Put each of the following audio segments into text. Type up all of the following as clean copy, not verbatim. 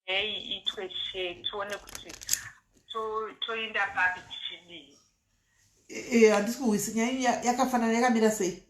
Nyaya iyi iitwe share tione kuti toenda papi tichidii. Eh, handisi kuhwisa nyaya yakafanana yakamira sei?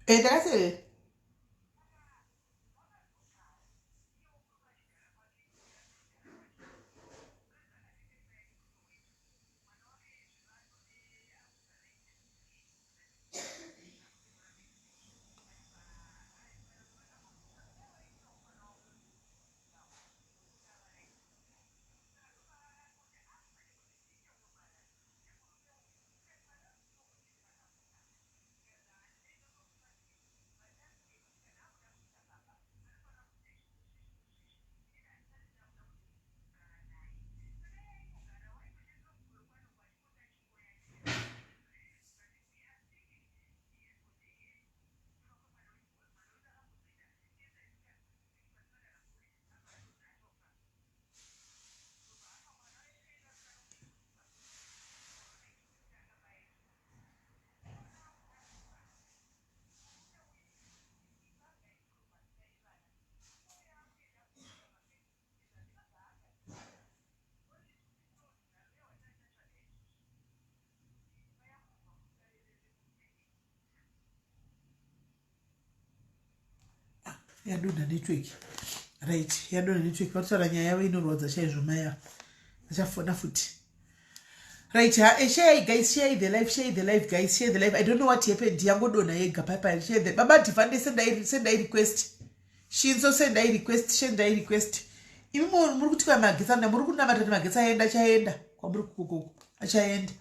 Eh, ndakati yadonha network right yadonha network vatotaura nyaya yavo inorwadza chaizvo mai ava vachafona futi right ha eh, share guys share the life share the life guys share the life i don't know what happened yangodonha yega paipai share the baba divande sendai sendai request shinso sendai request sendai request imi muri kuti kwa magetsi anda muri kunamata kuti magetsi aenda achaenda kwamuri kukoko achaenda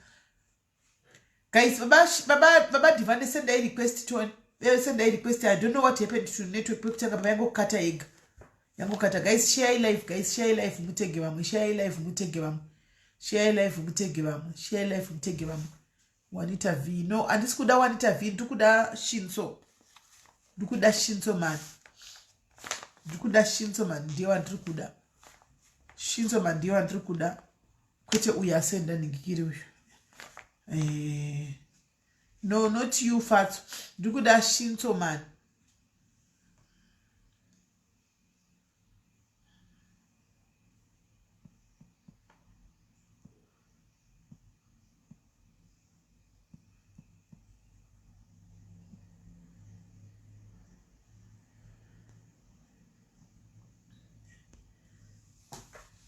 guys baba baba baba divande sendai request to eh, sendai request i don't know what happened to network pekutanga baba yangokata yega yangokata guys share life guys share life mutege vamwe share life mutege vamwe share life mutege vamwe share life mutege vamwe wanita v no handisi kuda wanita v ndikuda shinso ndikuda shinso man ndikuda shinso man ndiye wandiri kuda shinso man ndiye wandiri kuda kwete uyu asenda ningikiri uyu eh, no not you fatso ndikuda shinso man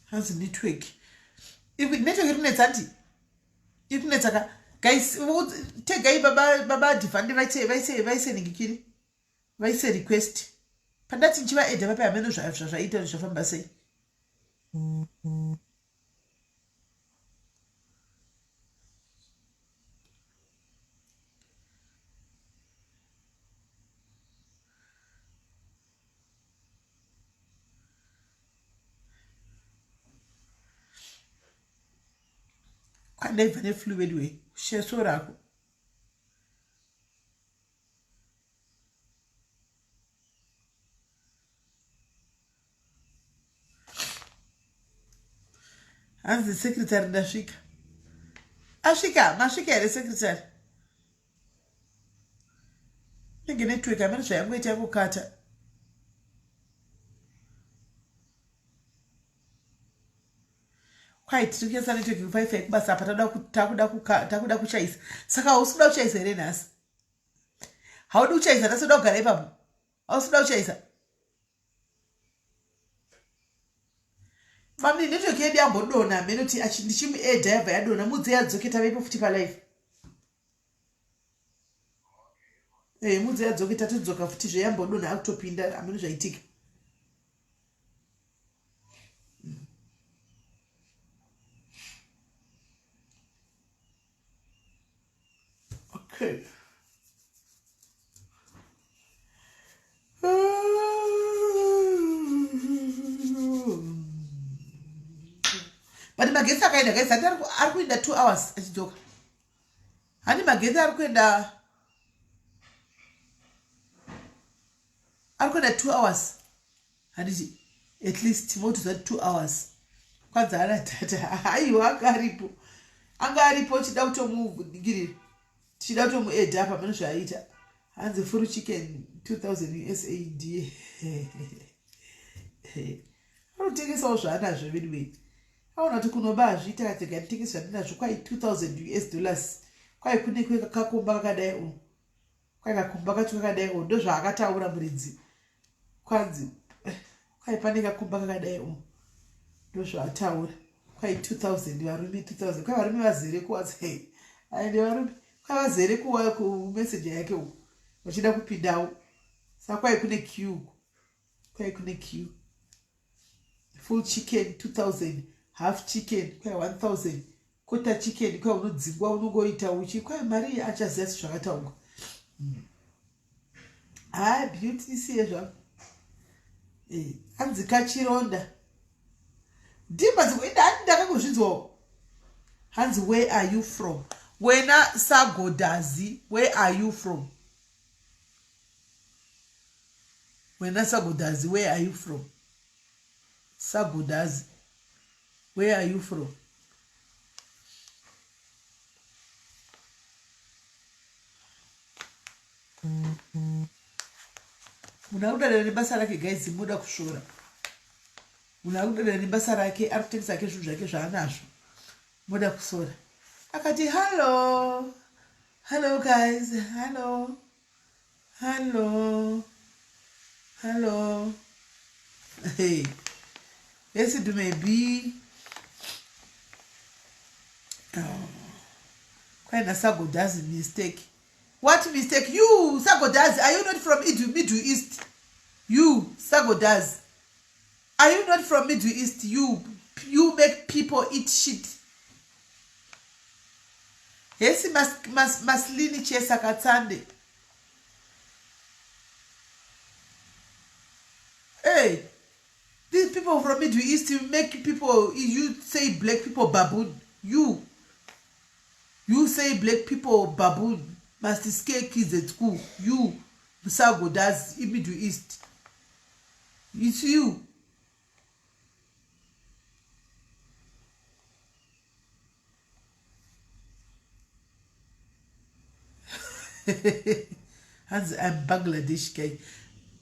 hanzi network network iri kunetsa anti iri kunetsa ka guys tegai baba baba divhande vaise vaise vaise ningikiri vaise request pandati ndichivaedha vape hameno zvazvaita zvafamba sei kwandaibva neflu veduwe sheso rako hanzi secretary ndasvika asvika masvika here secretary inenge network amene zvayangoita yakukata Kwai tiri kuendesa network kufifi kubasa apa takuda kuchaisa. Saka hausi kuda kuchaisa here nhasi? Haudi kuchaisa nhasi, uda kugara ipapo? Hausi kuda kuchaisa? Family, network yedu yambodona, hameno kuti ndichimuedha yabva yadona. Mudze yadzoke, tavepo futi palife. Mudze yadzoke, tatodzoka futi zveyambodona, akutopinda, hameno zvaitika. Okay. But magetsi akaenda, guys, handi ari kuenda 2 hours achidzoka. Handi magetsi ari kuenda 2 hours, handiti? At least motoza 2 hours kwanzi ana data. Aiwa, anga aripo, anga aripo. Chida kutomuningirira, tichida kutomuedha apa, mano zvaaita. Hanzi full chicken 2000 USAD. Anotengesawo zvaanazvo anyway. Aona kuti kunoba hazviita, katega nditengese zvandinazvo. Kwai 2000 US dollars, kwai kune kakomba kakadai u, kwai kakomba kacho kakadai u, ndozvaakataura muridzi. Kwanzi kwai pane kakomba kakadai u, ndozvaataura. Kwai 2000, varume 2000. Kwai varume vazere kuWhatsApp, aende varume kwai vazere kumeseji yake uku vachida kupindawo. Saka kwai kune queue, kwai kune queue. Full chicken 2000, half chicken kwai 1000, quarter chicken kwai unodzingwa, unongoita uchi. Kwai mari iyi achaziva sezvakataurwa. Hai, beauty isiye zvako. Anzi kachironda dhimba dzikuenda, handi ndakangozvinzwawo. Hanzi, "Where are you from?" Wena Sagodazi, where are you from? Wena Sagodazi, where are you from? Sagodazi, where are you from? Munhu ari kudadira nebasa rake, guys, muda kusvora. Munhu ari kudadira nebasa rake, ari kutengesa ke zvinhu zvake zvaanazvo, muda kusora. Akati, "Hello, hello guys, hello, hello, hello." Hey, yes, it may be. Oh. Kwaina Sagodazi, mistake. What mistake? You Sagodazi, are you not from Middle East? You Sagodazi, are you not from Middle East? You make people eat shit. Hesi maslini chesa katsande. Hey, these people from Middle East, you make people, you say black people baboon. You say black people baboon, must scare kids at school. You Sagodas in Middle East, it's you. Hanzi, "I'm Bangladesh guy."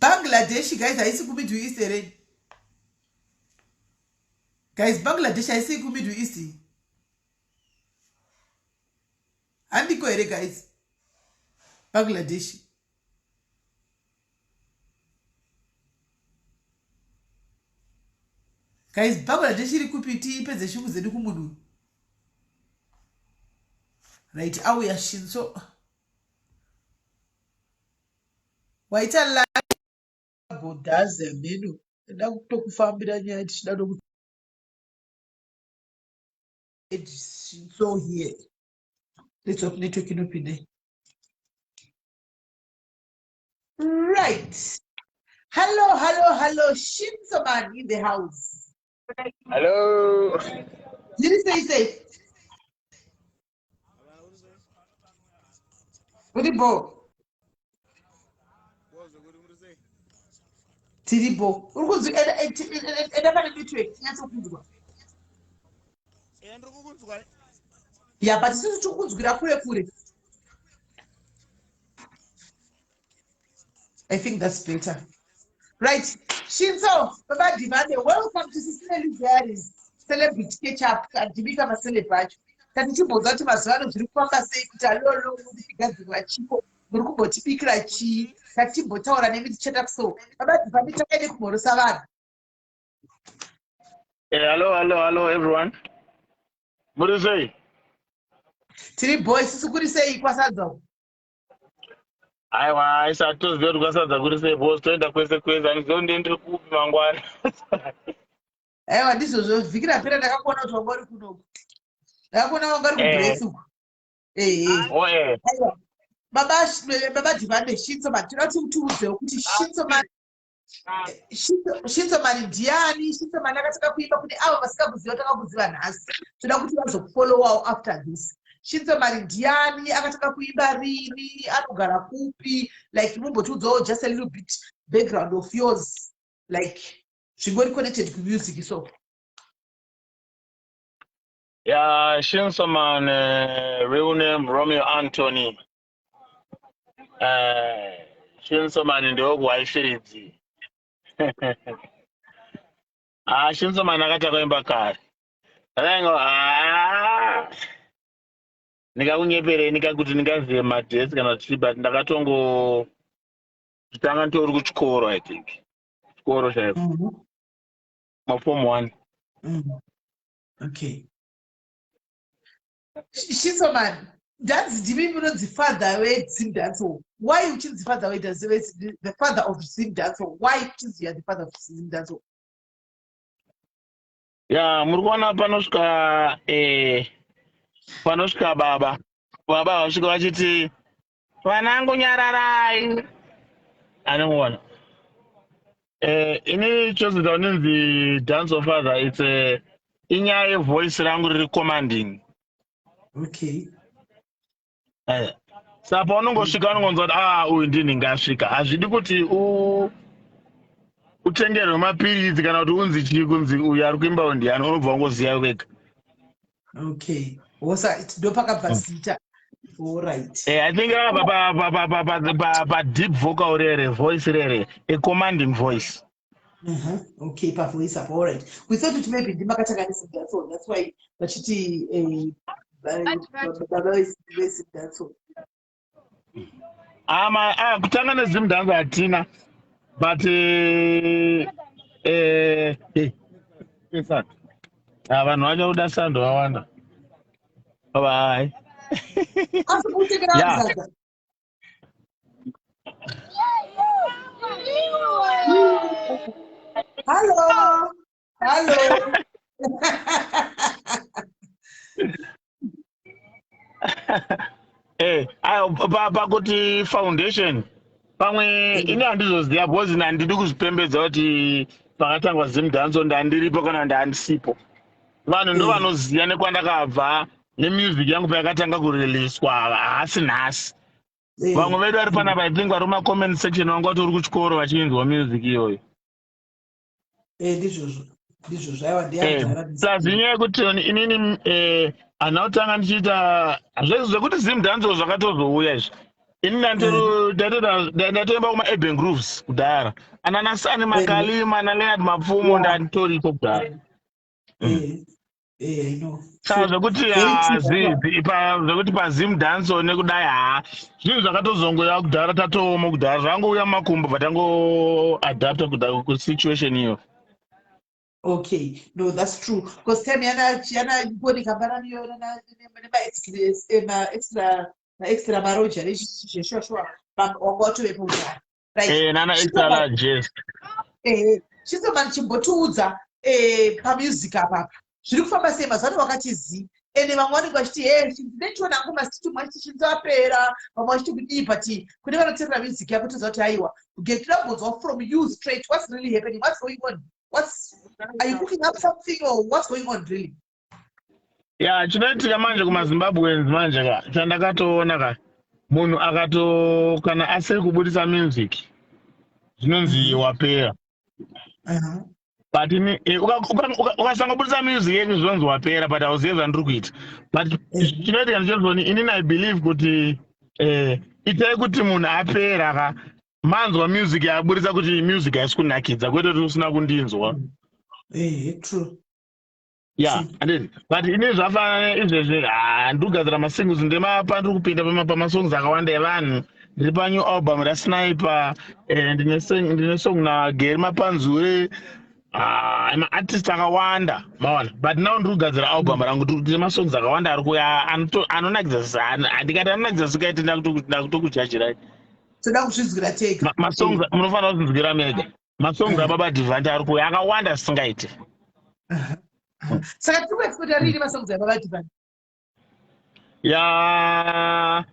Bangladesh, guys, haisi kuMiddle East here, guys? Bangladesh haisi kuMiddle East, handiko here, guys? Bangladesh, guys, Bangladesh iri kupi? Tiipedze shungu dzedu kumunhu. Right, auya Shinso, waita lagodhazi ameno enda kutokufambira nyaya tichida noku Shinso here. Let's hope network inopinda. Right, hello, hello, hello, Shinso man in the house. Hello. Zviri sei sei? Uri bo? Tiri bo. Uri kunzwi? Enda pane network tinyatsokunzwa. Ndiri kukunzwa. Ya, but isusu tiri kukunzwira kure kure. I think that's better. Right, Shinso, Baba Divane, welcome to Sisineli Diaries. Celebrity catch up, andibika maceleb acho. Tati timbonzwa kuti mazuva ano zviri kufamba sei, kuti alolo mutigadzirira chipo, muri kumbotibikira chii? Tati timbotaura nemi tichata. So Baba Dhivhani, takaide kumhorosa vanhu. Hey, hello, hello, hello, everyone. Muri sei? Tiri boy, sisi kuri sei kwaSadza uku? Aiwa, isati toziva kuti kwaSadza kuri sei, boss. Toenda kwese kwese, handizivi kuti ndiri kupi mangwana. Aiwa, ndizvozvo. Vhiki rapera ndakakuona kuti wanga uri kunoku, ndakakuona wanga uri kuBrits uku, ehe. Oh, eh. Aiwa, Baba Dhivhane Shinsoman, toda kuti utiudzewo kuti Shinsoman ndiani? Shinsoman akatanga kuimba, kune avo vasingakuziva, takakuziva nhasi, toda kuti vazokufollowawo after this. Shinsoman ndiani? Akatanga kuimba rini? Anogara kupi? Like, mumbotiudzawo just a little bit background of yours, like zvingori connected kumusic so. Yeah, Shinsoman, real name Romeo Anthony. Shinsoman ndokuHighfields. Ah, Shinsoman akatanga kuimba kare. Akaingo ah. Ndingakunyeperei ndikakuti ndingazive madates kana chii, but ndakatongo tanga nditori kuchikoro, I think. Chikoro chaiko. Maform 1. Okay, Shinsoman, ndanzi ndimi munonzi father weZimdancehall. Why uchinzi father the father of Zimdancehall? Why uchinzi you are the father of Zimdancehall? Ya, muri kuona panosvika panosvika baba, baba vasvika vachiti, "Vanangu, nyararai." Anomuona inini chozoita unonzi dancehall father, it's a inyaya yevoice rangu riri commanding. Saka paunongosvika unongonzwa kuti, "Ah, uyu ndini ngasvika." Hazvidi kuti utengerwe mapiritsi kana kuti unzi chii, kunzi uyu ari kuimba ndiani, unobva wangoziva wega. Okay, wosa ndopakabva zita, alright. I think rakabva pa deep vocal rere, voice rere, a commanding voice. Okay, pavoice apo, alright. We thought kuti maybe ndimakatanga neZimdancehall, that's why vachiti baba veZimdancehall. Ama ah, kutanga neZimdance hatina, but ah, vanhu vacho kuda sando vawanda. Bye. Asi kutengera vanhu sadza? Hallo, hallo. Ayo, pakuti foundation pamwe ini handizoziva, because ini handidi kuzvipembedza kuti pakatangwa Zimdancehall ndandiripo kana ndandisipo. Vanhu ndo vanoziva nekwandakabva nemusic yangu payakatanga kuriliswa, haasi nhasi. Vamwe vedu vari panapa, I think vari mumacomment section, vanga vatori kuchikoro vachinzwa music iyoyo. Ndizvozvo, ndizvozvo, aiwa. Ndiyakudhara. Plus inyaya yekuti inini handina kutanga ndichiita zvekuti Zimdancehall, zvakatozouya izvi. Ini ndatoimba kuma-Urban Grooves kudhara, ananasani Makalima naLeonard Mapfumo, ndanditoriko kudhara. I know. Saka zvekuti zvekuti paZimdancehall nekudai, haa, zvinhu zvakatozongoya kudhara, tatooma kudhara, zvangouya mumakumbo, bva tangoadapta kusituation iyo. Okay, no, that's true, because time yana ngoni kambaraniyo nemaextra maroja nezveshwashwa wanga watovepo kudhara, right? Nana extra large, yes. Chisomani, chimbotiudza pamusic apapa zviri kufamba sei mazuva ano? Wakati zi ende vamwe vanenge vachiti, "He, ndinochiona hangu masiti mwachiti chinzapera," vamwe vachiti kudii, but kune vanoteerera music yako toziva kuti aiwa, toda kumbonzwa from you straight, what's really happening? What's going on? Are you cooking up something or what's going on really? Ya, chinoitika manje kumaZimbabweans manje ka, chandakatoona ka, munhu akato kana asiri kubudisa music zvinonzi wapera. But ini ukasangobudisa music yenyu zvinonzi wapera, but hauzive zvandiri kuita. But chinoitika ndechezvoni, inini I believe kuti itai kuti munhu apera ka manzwa music yaburitsa, kuti music haisi kunakidza, kwete kuti usina kundinzwa. True. Ya, handiti? But ini zvafanana izvezvi, ha, ndiri kugadzira masingles, ndemapa ndiri kupinda pamasongs akawanda evanhu. Ndiri panew album raSniper, ndine song naGary Mapanzure, maartist akawanda, maona. But now ndiri kugadzira album rangu, ndine masongs akawanda ari kuuya anonakidza. Handikati anonakidza sikaiti, ndakutokujajirai. Toda kuzvinzwira tega. Masongs munofanira kuzvinzwira mega. Masongs aBaba Divante ari kuuya akawanda singaiti. Saka tiri kuexpecta rini masongs aBaba Divante? Ya,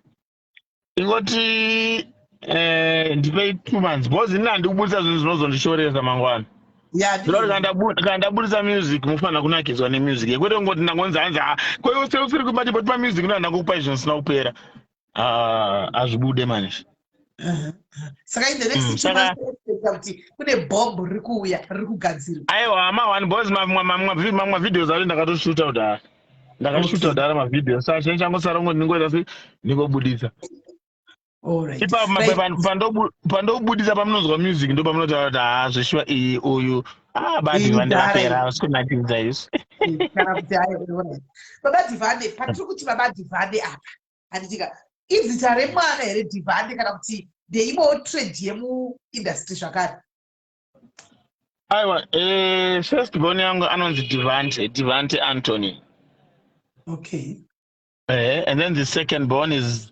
ingoti ndipei 2 months, because ini handi kubudisa zvinhu zvinozondishoresa mangwana. Zvino kuti kana ndabudisa music, mufanira kunakidzwa nemusic, yekuti ngoti ndangonzi hanzi, "Ah, ko iwe usiri kubati pamusic, ndo handangokupai zvinhu zvisina kupera." Ah, hazvibude manje. Saka in the next 2 months expecta kuti kune bhombo riri kuuya, riri kugadzirwa? Aiwa, ma1, because mamwe mavideos acho ndakatoshuta kudhara, ndakashuta kudhara mavideo, saka chinhu changosara ngo ndingoita se ndingobudisa. Ipapo pandobudisa, pamunonzwa music, ndo pamunotaura kuti, "Ha, zveshuwa iyi uyu, ah, baDivande vapera, havasi kunakidza izvi." Kana kuti hayi, alright. Baba Divande, patiri kuti Baba Divande apa, handitika izita remwana here Divande, kana kuti ndeimwewo trade yemuindustry zvakare? Aiwa, first born yangu anonzi Divante, Divante Anthony. And then the second born is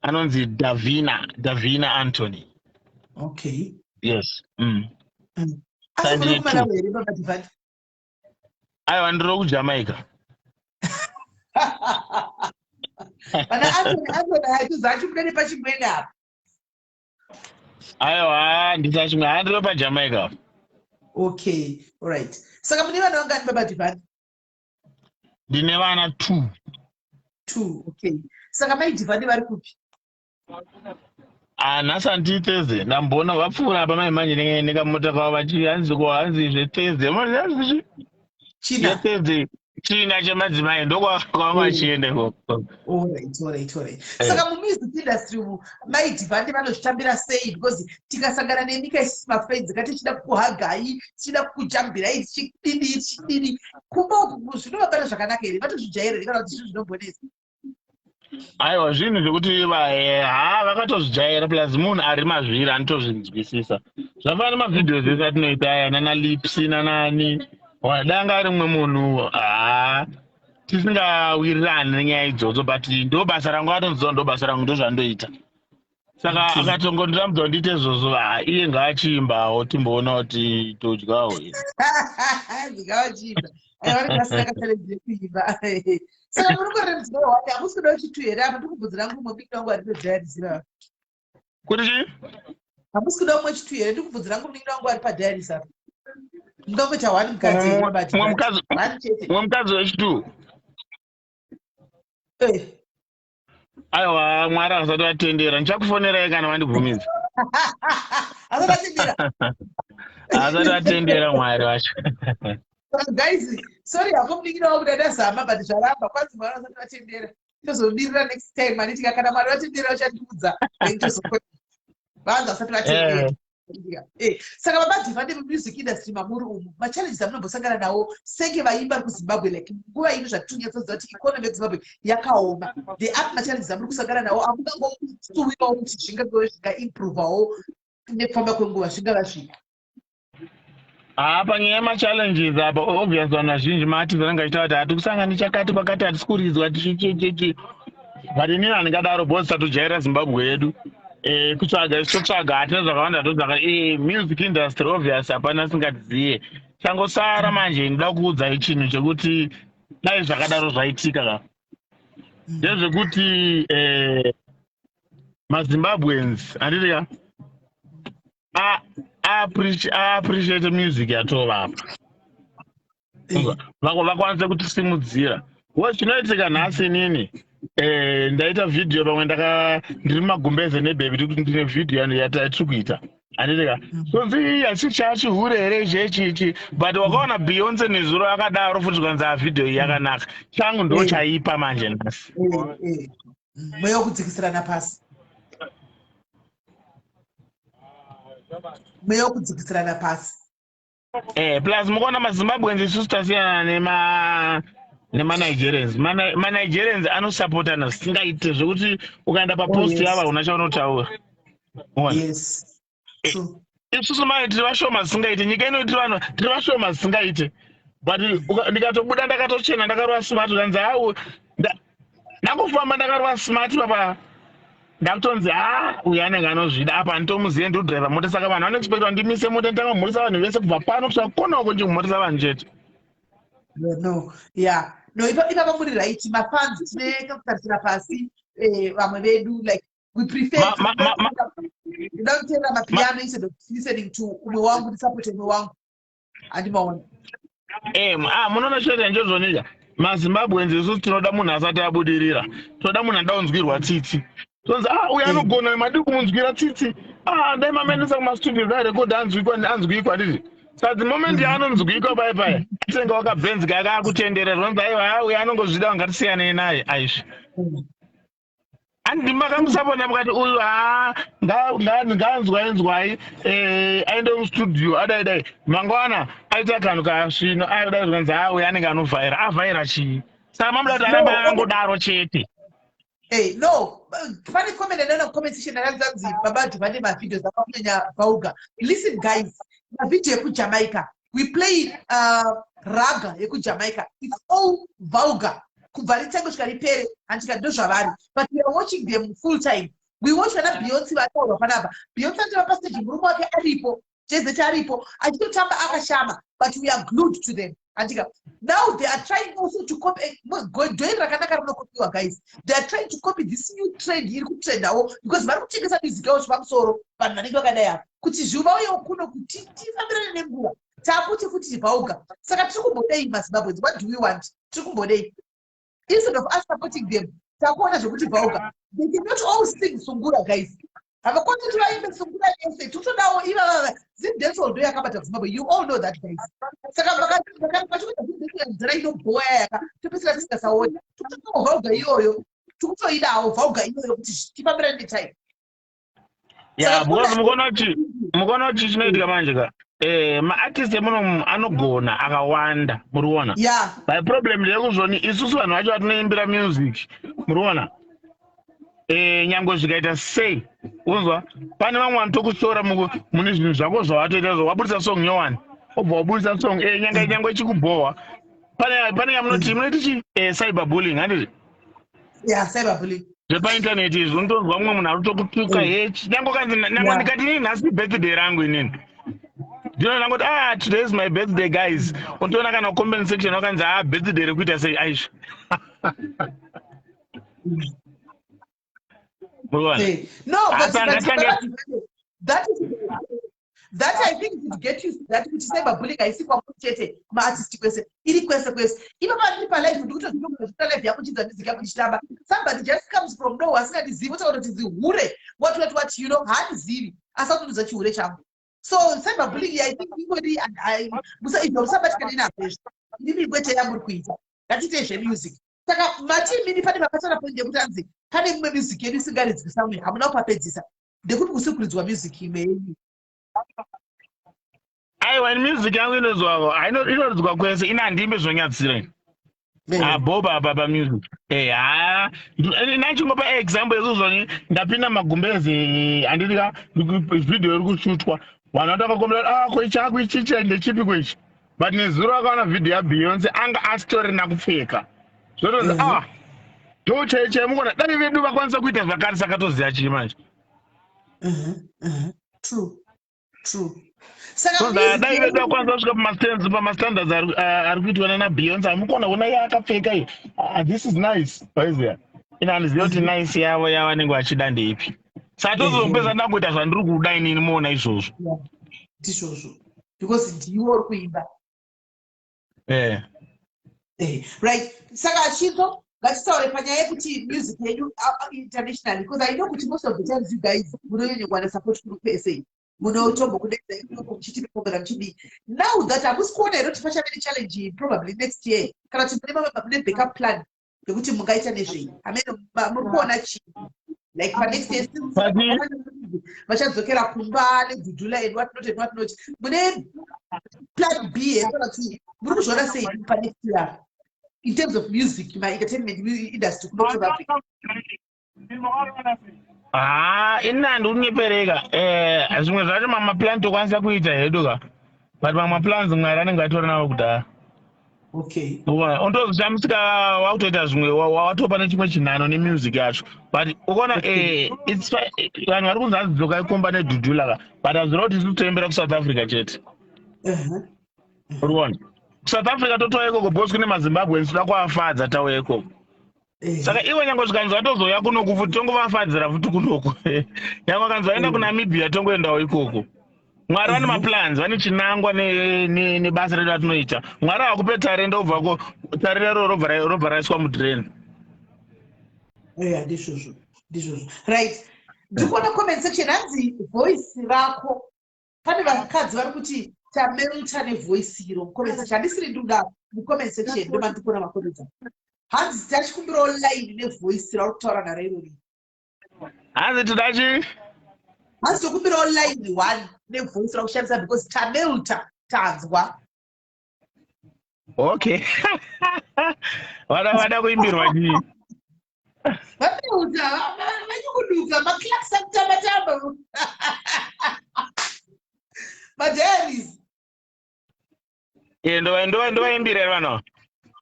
anonzi Davina, Davina Anthony. Yes. Asi muri kuMalawi here, Baba Divante? Aiwa, ndiri kuJamaica. Vana Anthony, Anthony haitiza achibuda nepachimwene apa. Aiwa, ndisachimwe, ha, ndiri paJamaica. Okay, alright. Saka mune vana vangani, Baba Divante? Ndine vana two. Two, okay. Saka mai Divande vari kupi? Ah, nhasi handii Thursday, ndamboona vapfuura apa mai manje nekamota kavo vachi hanzi ko hanzi zveThursday hanzi China. Yethursday, china chemadzimai, ndokwavanga vachienda ikoko. Alright. Saka mumusic industry umu, mai Divande vanozvitambira sei? Because tikasangana nemika isusu mafriends ka, tichida kukuhagai, tichida kukujambirai, tichidini tichidini, kumba uku zvinovabata zvakanaka here? Vatozvijaira here, kana kuti zvinhu zvinombonetsa? Aiwa, zvinhu zvekuti ha, vakatozvijaira, plus munhu ari mazviri anotozvinzwisisa. Zvafana nemavideos ese atinoita aya nana Lipsy nanani, wadanga ari mumwe munhu, ha, tisingawirirani nenyaya idzodzo, but ndo basa rangu, atonziva ndo basa rangu, ndo zvandoita. Saka akatongondirambidza kuti ndiite izvozvo, ha, iye ngaachiimbawo, timboona kuti todyawo. Ndingavachiimba, aiwa, vasina katalent rekuimba. Saka muri kurere mudzimai wake, hamusi kuda uchitu here? Apa ndikubvunzira ngu mumwe munin'ina wangu ari padialysis. Kuti chii? Hamusi kuda umwe chitu here? Ndikubvunzira ngu munin'ina wangu ari padialysis apa. Mungangoita one mukadzi here, Baba Mumwe Divande? mukadzi? One chete. Mumwe mukadzi wechitu? Eh. Aiwa, Mwari akasati vatendera. Ndichakufonerai kana vandibvumidza. Asati atendera. Asati atendera Mwari wacho. Guys, sorry hako, munin'ina wangu, ndadazama but zvaramba. Kwanzi Mwari asati vatendera. Tozomirira next time, anitika kana Mwari vatendera uchandiudza, then vanzi asati vatendera. Saka Baba Divande, mumusic industry mamuri umu, machallenges amunombosangana nawo senge vaimba vari kuZimbabwe, like nguva ino zvatinyatsoziva kuti economy yekuZimbabwe yakaoma, the api machallenges amuri kusangana nawo amungangosuwirawo kuti zvingangove zvingaimprovawo nekufamba kwenguva, zvingava zvipi? Haa, panyaya yemachallenges apa, obvious vanhu vazhinji, maartist anenge achitaura kuti hati kusangana chakati kwakati, hatisi kuridzwa, chichichichi, but inini handingadaro, because tatojaira Zimbabwe yedu. Kutsvaga isu totsvaga, hatina zvakawanda totsvaga. Music industry, obvious hapana asingatiziye. Changosara manje, ndoda kuudzai chinhu chekuti dai zvakadaro zvaitika ka, ndezvekuti maZimbabweans, handiti ka, appreciate music yatovapa, vakwanise kutisimudzira. Wo chinoitika nhasi, inini ndaita vhidhiyo pamwe ndaka ndiri mumagumbeze nebhebi, tiri kuti ndine vhidhiyo yatiri kuita, handiti ka, sonzi hasi chachihure here ichechichi, but wakaona Beyonce nezuro akadaro futi, kwanzi avhidhiyo iyi yakanaka. Changu ndo chaipa manje nhasi. Mweya wekudzikisirana pasi, mweya wekudzikisirana pasi. Plus mukuona maZimbabweans, isusu tasiyana nemaNigerians. MaNigerians anosapotana zvisingaite, zvekuti ukaenda papost yavo hauna chaunotaura. Uona? Yes, true. Isusu manje tiri vashoma zvisingaite. Nyika ino tiri vanhu, tiri vashoma zvisingaite, but ndikatobuda ndakatochena, ndakarova smart, ukanzi au ndangofamba ndakarova smart papa, ndakutonzi, "Ha, uyu anenge anozvida." Apa handitomuzive, ndodhiraivha mota, saka vanhu vanoexpecta ndimise mota, nditanga vanhu vese kubva pano kusvika konako, ndikumhoresa vanhu chete. No, yeah, no, ipapa muri right. Mafans tine kakutarisira pasi vamwe vedu. Like, we prefer ndoda kuteerera mapiano instead of listening to umwe wangu, ndisupport umwe wangu, handimaona. Ah, munoona chete njozvonika maZimbabweans, isusu tinoda munhu asati abudirira, toda munhu anoda kunzwirwa tsitsi. Tonzi, "Ah, uyu anogona, madii kumunzwira tsitsi? Ah, dai mamaendesa kumastudio, dai rekodhi anzwikwa, anzwikwa." Ndizvi saka the moment yaanonzwikwa pai pai, atenga wakabvenzika, akaakutenderera, tonzi, "Aiwa, ah, uyu anongozvida, ngatisiyanei naye." Aizvi andi makamusapota mukati uyu ha ngaanzwai nzwai, aende mustudio, adai dai mangwana aita kanhu kasvino, adai zvikanzi, "Ha, uyu anenge anovhaira." Avhaira chii? Saka mamuda kuti aramba akangodaro chete. Hey, no, pane comment yandaona comment section yakanzi Baba vane mavideos akakunyanya vulgar. Listen guys, mavideo ekuJamaica, we play ragga yekuJamaica, it's all vulgar kubva ritange kusvika ripere, handika? Ndo zvavari, but we are watching them full time. We watch vana Beyonce vataurwa panapa. Beyonce anotamba pastage, murume wake aripo, Jay-Z aripo, achitotamba akashama, but we are glued to them, handika? Now they are trying also to copy. Dhoiri rakanaka rinokopiwa, guys. They are trying to copy this new trend iri kutrendawo, because vari kutengesa music yavo zvepamusoro. Vanhu vanenge vakadai apa kuti zvivauyewo kuno kuti tifambirane nenguva, taakuti futi vulgar. Saka tiri kumbodei, maZimbabweans? What do we want? Tiri kumbodei? Instead of us supporting them, takuona zvekuti vulgar. They cannot all sing sungura, guys. Havakwanisi kuti vaimbe sungura yese. Totodawo ivavava. Zimdancehall ndo yakabata Zimbabwe, you all know that, guys. Saka vachikuita Zimdancehall nzira inobhowa yaka topesera tisingasaoni. Totodawo vulgar iyoyo, tikutoidawo vulgar iyoyo kuti tifambirane netime. Ya, because mukaona kuti chinoitika manje ka, maartist emuno anogona akawanda, muriona? But problem ndeyekuzvoni isusu vanhu vacho vatinoimbira music, muriona, nyangwe zvikaita sei, unzwa pane vamwe vanotokushora mune zvinhu zvako zvawatoita zvo. Wabudisa song nyowani, obva wabudisa song, nyange ichikubhohwa, pane yamunoti, munoti chi, cyber bullying, handiti? Yeah, cyber bullying. Zvepaintaneti izvi, unotonzwa mumwe munhu ari kutokutuka. Hechi nyange kanzi, nyange ndikati inini nhasi birthday rangu, inini ndinoona ndangoti, "Ah, today is my birthday, guys," unotoona kana comment section wakanzi, "Ah, birthday rekuita sei?" Aizvi. Muruona? No, but that I think to get you that kuti cyberbullying haisi kwamuri chete, kumaartist kwese, iri kwese kwese. Ipapa ndiri palive, ndikutozvita live yangu, chidza music yangu ndichitamba, somebody just comes from nowhere asingandizivi, otaura kuti zihure, what, what, what, haandizivi, asi akutoudza chihure changu. So cyberbullying, I think ingori izvo musabatikane nazvo izvo. Inini kwete yamuri kuita, ngatiitei zvemusic. Saka mati imini pane pakataura point yekuti anzi pane mimwe music yedu isingaridzwi somewhere, hamuna kupapedzisa. Ndekuti kusi kuridzwa music imwe yenyu? Aiwa, music yangu inozwako, inoridzwa kwese. Ina handimbe zvonyadzisira aboba apa pamusic. Ha, nachingopa example yekuzvoni ndapinda magumbezi, handiti ka, video iri kushutwa, vanhu vatakakombera, "Ah, ko ichako ichichi ndechipi kwechi?" But nezuro akaona video yaBeyonce, anga asitorina kupfeka, zvotonzi, "Ah, ndo chai chai." Mukona dai vedu vakwanisa kuita zvakare, saka toziva chii manje? True. Saka so music dai vedu vakwanisa kusvika pamastands, pamastandards ari kuitwa nana Beyonce. Hamukona kuona yaakapfeka iyi? Ah, this is nice, waiziya. Ina handiziva kuti nice yavo yavanenge vachida ndeipi. Saka tozopedza ndangoita zvandiri kuda inini, muona izvozvo. Yeah, ndizvozvo, because ndiwo uri kuimba. Right, saka Chito, ngatitaure panyaya yekuti music yenyu internationally, because I know kuti most of the times you guys munonyanya kuwana support kuri kuSA, munotombokudedza ikoko muchiti muchidii. Now that hamusi kuona here kuti pachave nechallenge probably next year, kana kuti mune backup plan yekuti mungaita nezvei? Amene muri kuona chii, like panext year since vachadzokera kumba nedhudhula and what not and what not? Mune Plan B here kana kuti muri kuzviona sei panext year in terms of music, maentertainment industry kuno South Africa? Haa, ini handikunyepereka. Zvimwe zvacho mamaplan tokwanisa kuita hedu ka, but mamwe maplans Mwari anenge atori nawo kudhara. Unotozishamisika wakutoita zvimwe, watopa nechimwe chinhano nemusic yacho, but ukaona vanhu vari kunzi hanzi dzokai kumba nedhudhula ka, but hazvireva kuti isusu toimbira kuSouth Africa chete. Uri kuona, kuSouth Africa totouya ikoko because kune maZimbabweans, toda kuafadza, tauya ikoko. Saka ivo nyange zvikanzi vatozouya kunoku futi, tongovafadzira futi kunoku. Nyange vakanzi vaenda kuNamibia, tongoendawo ikoko. Mwari vane maplans, vane chinangwa nebasa redu ratinoita. Mwari hakupe tarenda ubvako tarenda ro robva raiswa mudrain. Yeah, ndizvozvo, ndizvozvo. Right, ndikuona comment section, hanzi voice rako, pane vakadzi vari kuti tamelta nevoice iro mucomment section. Handisiri nduda, mucomment section ndoma ndikuona macomments, hanzi tachikumbirawo line nevoice rauri kutaura naro irori. Hanzi toda chi? Hanzi tokumbirawo line one nevoice rakushandisa because tamelta, tanzwa. Okay, vada kuimbirwa chii? Vamelta, vanyukuduka, maclarks akutamba-tamba, madiaries. Ndovaimbira here vanhu?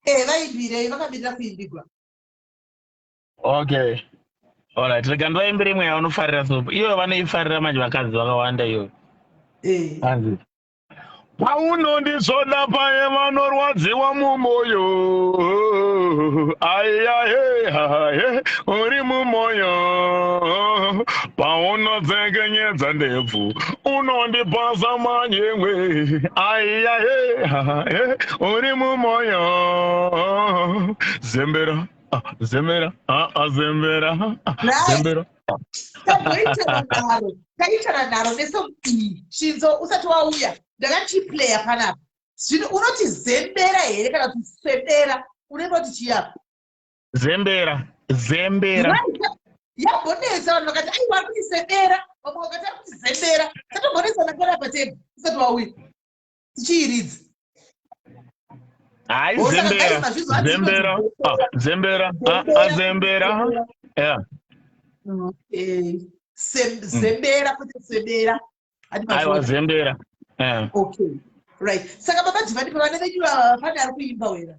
E, vaimbirei, vakamirira kuimbigwa. Okay, alright, rega ndovaimbira imwe yaunofarira. So iyoyo vanoifarira manje vakadzi vakawanda iyoyo. Hanzi paunondisvoda paye vanorwadziwa mumwoyo, aiyahe, uri mumwoyo. Paunotsekenyedza ndebvu unondipasa manyemwe, aiyahe, uri mumwoyo. Zembera, ah, zembera, ah, ah, zembera, ah, zembera. Tamboitana nharo, taitana nharo nesong iyi. Chinzo usati wauya ndakachiplaya panapa. Zvino unoti zembera here kana kuti sebera? Unenge kuti chiyapa? Zembera, zembera. Right. Yambonetsa, vanhu vakati aiwa, ari kuti sebera, vamwe vakati ari kuti zembera. Tatombonetsana panapa tega usati wauya tichiiridza. Hayi. Oh, saka Zembera. guys, mazvizwa, hanzi Zembera. inonzi Ah, zembera, ah, ah, zembera, yeah. Zembera kwete sebera. Hadi. Aiwa. Mazviona. Zembera, yeah. Okay, right. Saka baba Dhivani, pavana venyu ava pane ari kuimba wera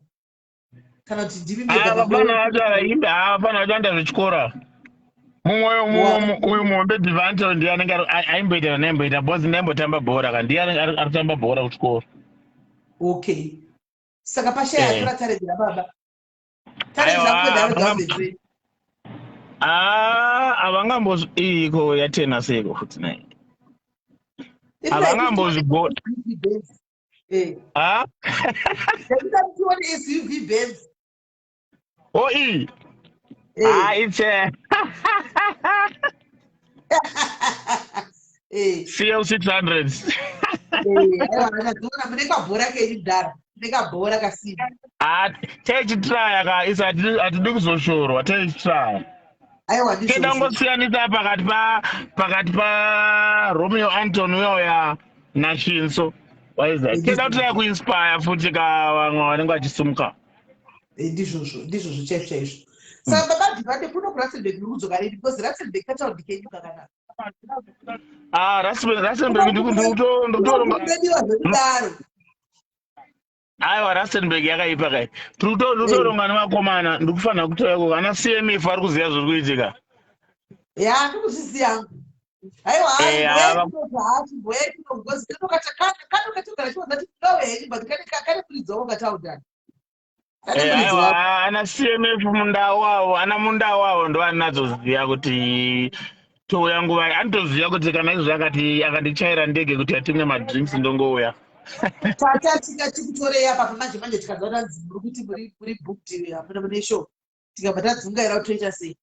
kana kuti ndimi mega? Ah, vafana vacho havaimbi. Ah, vafana vacho vanoita zvechikora. Mumwe uyu muhombe Divanto ndiye anenge aimboita zvandaimboita because ndaimbotamba bhora ka, ndiye ari kutamba bhora kuchikoro. Okay, saka pashaya atora talent rababa, talent Aiwa, rako havanga- Ah, havangambozvi iko yatena seiko futi nai? Havangambozvigona. Ah. Tione SUV Benz. O iyi? Ah, it's a CL 600. Aiwa, mune kabhora kenyu mudhara, mune kabhora kasimba. Ah, teichitraya ka isi, hatidi kuzoshorwa, teichitraya. Aiwa, ndizvozvo. Tedangosiyanisa pakati pa Romeo Anton uyoya naShinso, waiza teda kutraya kuinspire futi ka vamwe vanenge vachisumuka. Ndizvozvo, ndizvozvo chaizvo chaizvo. Saka baba Dhivande, kuno kuRustenburg muri kudzoka rini? Because Rustenburg kataundi kenyu kakanaka. Ah, Rustenburg ndikutoronga. Kunodiwa zvekudaro. Aiwa, Rustenburg yakaipa kai. Tiri kutoronga nevakomana, ndikufanira kutoya ikoko. Ana CMF vari kuziva zviri kuitika. Ya, ndikuzviziva hangu. Aiwa. Chimboyai kuno because kano katogara chiwanza kuti henyu, but kane muridzi kataundani. Aiwa, ana CMF mundau avo, ana mundau avo ndo anatsoziva kuti touya nguva. Anotoziva kuti kana izvo akati akandichaira ndege kuti atimwe madrinks, ndongouya. Tata tikutorei apa manje manje, tikanzwa tanzi muri kuti muri booked, hamuna mune show, tikabva tadzungaira kuti toita sei?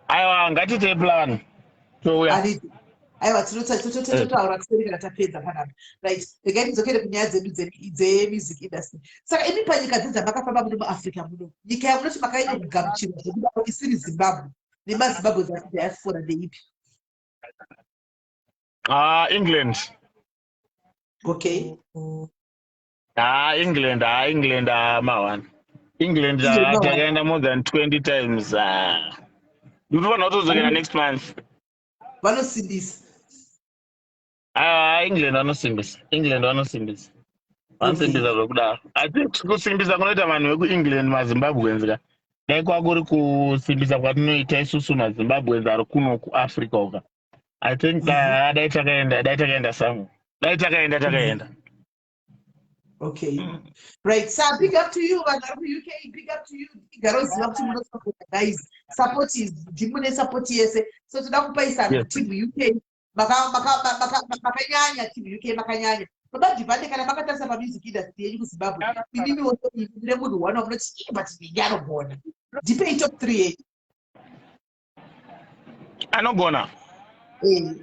Aiwa, ngatite plan, touya. Handiti? Aiwa, tinototaura kuseri kana tapedza panapa. Right, regai tidzokere kunyaya dzedu dzemusic industry. Saka imi panyika dzedzamakafamba muno muAfrica muno, nyika yamunoti makanyanya kugamuchirwa zvekudaro isiri Zimbabwe nemaZimbabwe diaspora ndeipi? Ah, England. Okay. Ha, England, ha, England, ha, ma1 England. England, Ha, ma one. Takaenda more than 20 times. Ah, ndinofanira kutodzokera next month. Vanosimbisa. Ah, England vanosimbisa, England vanosimbisa, vanosimbisa zvokudaro. I think kusimbisa kunoita vanhu vekuEngland maZimbabweans ka, dai kwakuri kusimbisa kwatinoita isusu maZimbabweans ari kuno kuAfrica uka, I think dai takaenda, dai takaenda somewhere, dai takaenda, takaenda. Okay, right. So big up to you, vanhu vari kuUK, big up to you. Igaroziva kuti munosapota, guys. Support is ndimune support yese, so toda kupaisana. Team UK makanyanya, team UK makanyanya. Baba Dhivhande, kana makatarisa pamusic industry yenyu kuZimbabwe, imimi wose mune munhu one wamunoti, "Ii, but ndinge anogona." Ndipei top three yenyu. Anogona? Eh.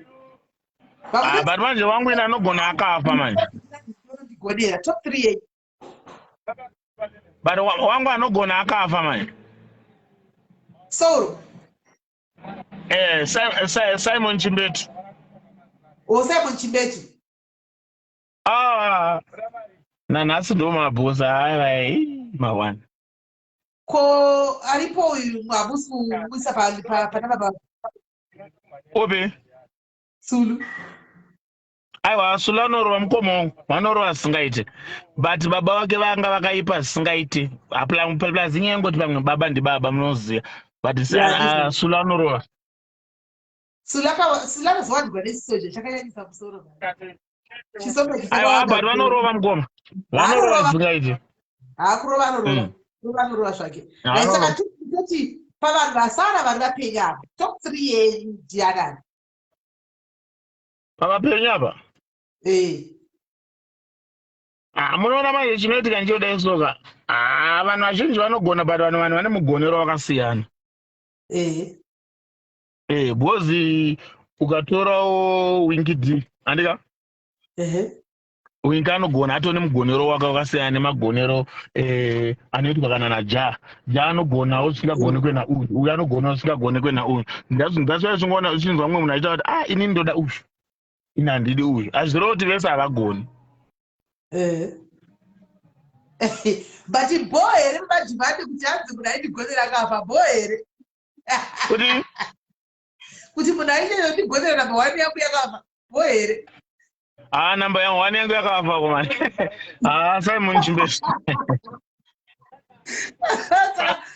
Ah, but manje wangu ine anogona akafa manje. Ndigonera top three yenyu. But wangu anogona akafa manje. Sauro? Eh, Simon Chimbetu. O, Simon Chimbetu. Ah, nanhasi ndo mabhosa aiva ma1. Ko aripo uyu, hamusi kumuisa pana baba? Upi? Sulu. Aiwa, Sulu anorova, mukoma wangu, vanorova zvisingaite, but baba vake vanga vakaipa zvisingaite. Plus inyaya yengoti pamwe baba ndibaba, munoziva, but Yeah, ah, Sulu anorova. Sulu akazowanikwa nechisoja chakanyanyisa musoro. Chisoja. Aiwa, but vanorova, mukoma, vanorova zvisingaite. Haakurova, anorova. Kurova anorova zvake. Anorova. Saka toti pavanhu vasara vari vapenyu apa, top three yenyu ndianani? Pavapenyu apa? Eh. Ah, munoona manje chinoitika nchiodai soka. Ah, vanhu vazhinji vanogona, but vanhu vane mugonero wakasiyana. Eh, because ukatorawo Winky D, andika? Winky anogona, atone mugonero wake wakasiyana nemagonero anoitwa kana naJa. Ja anogonawo zvisingagoni kwena uyu, uyu anogonawo zvisingagoni kwena uyu. That's why uchingoona, uchinzwa mumwe munhu achiita kuti, "Ah, inini ndoda uyu, ini handidi uyu." Hazvireva kuti vese havagoni. But bo here, mumadhimandi, kuti hanzi munhu aindigonera akafa, bo here? Kuti? Kuti munhu ainyanyondigonera, number one yangu yakafa, bo here? Ah, namba yangu one yangu yakafa komani. Ah, Simon Chimbetu.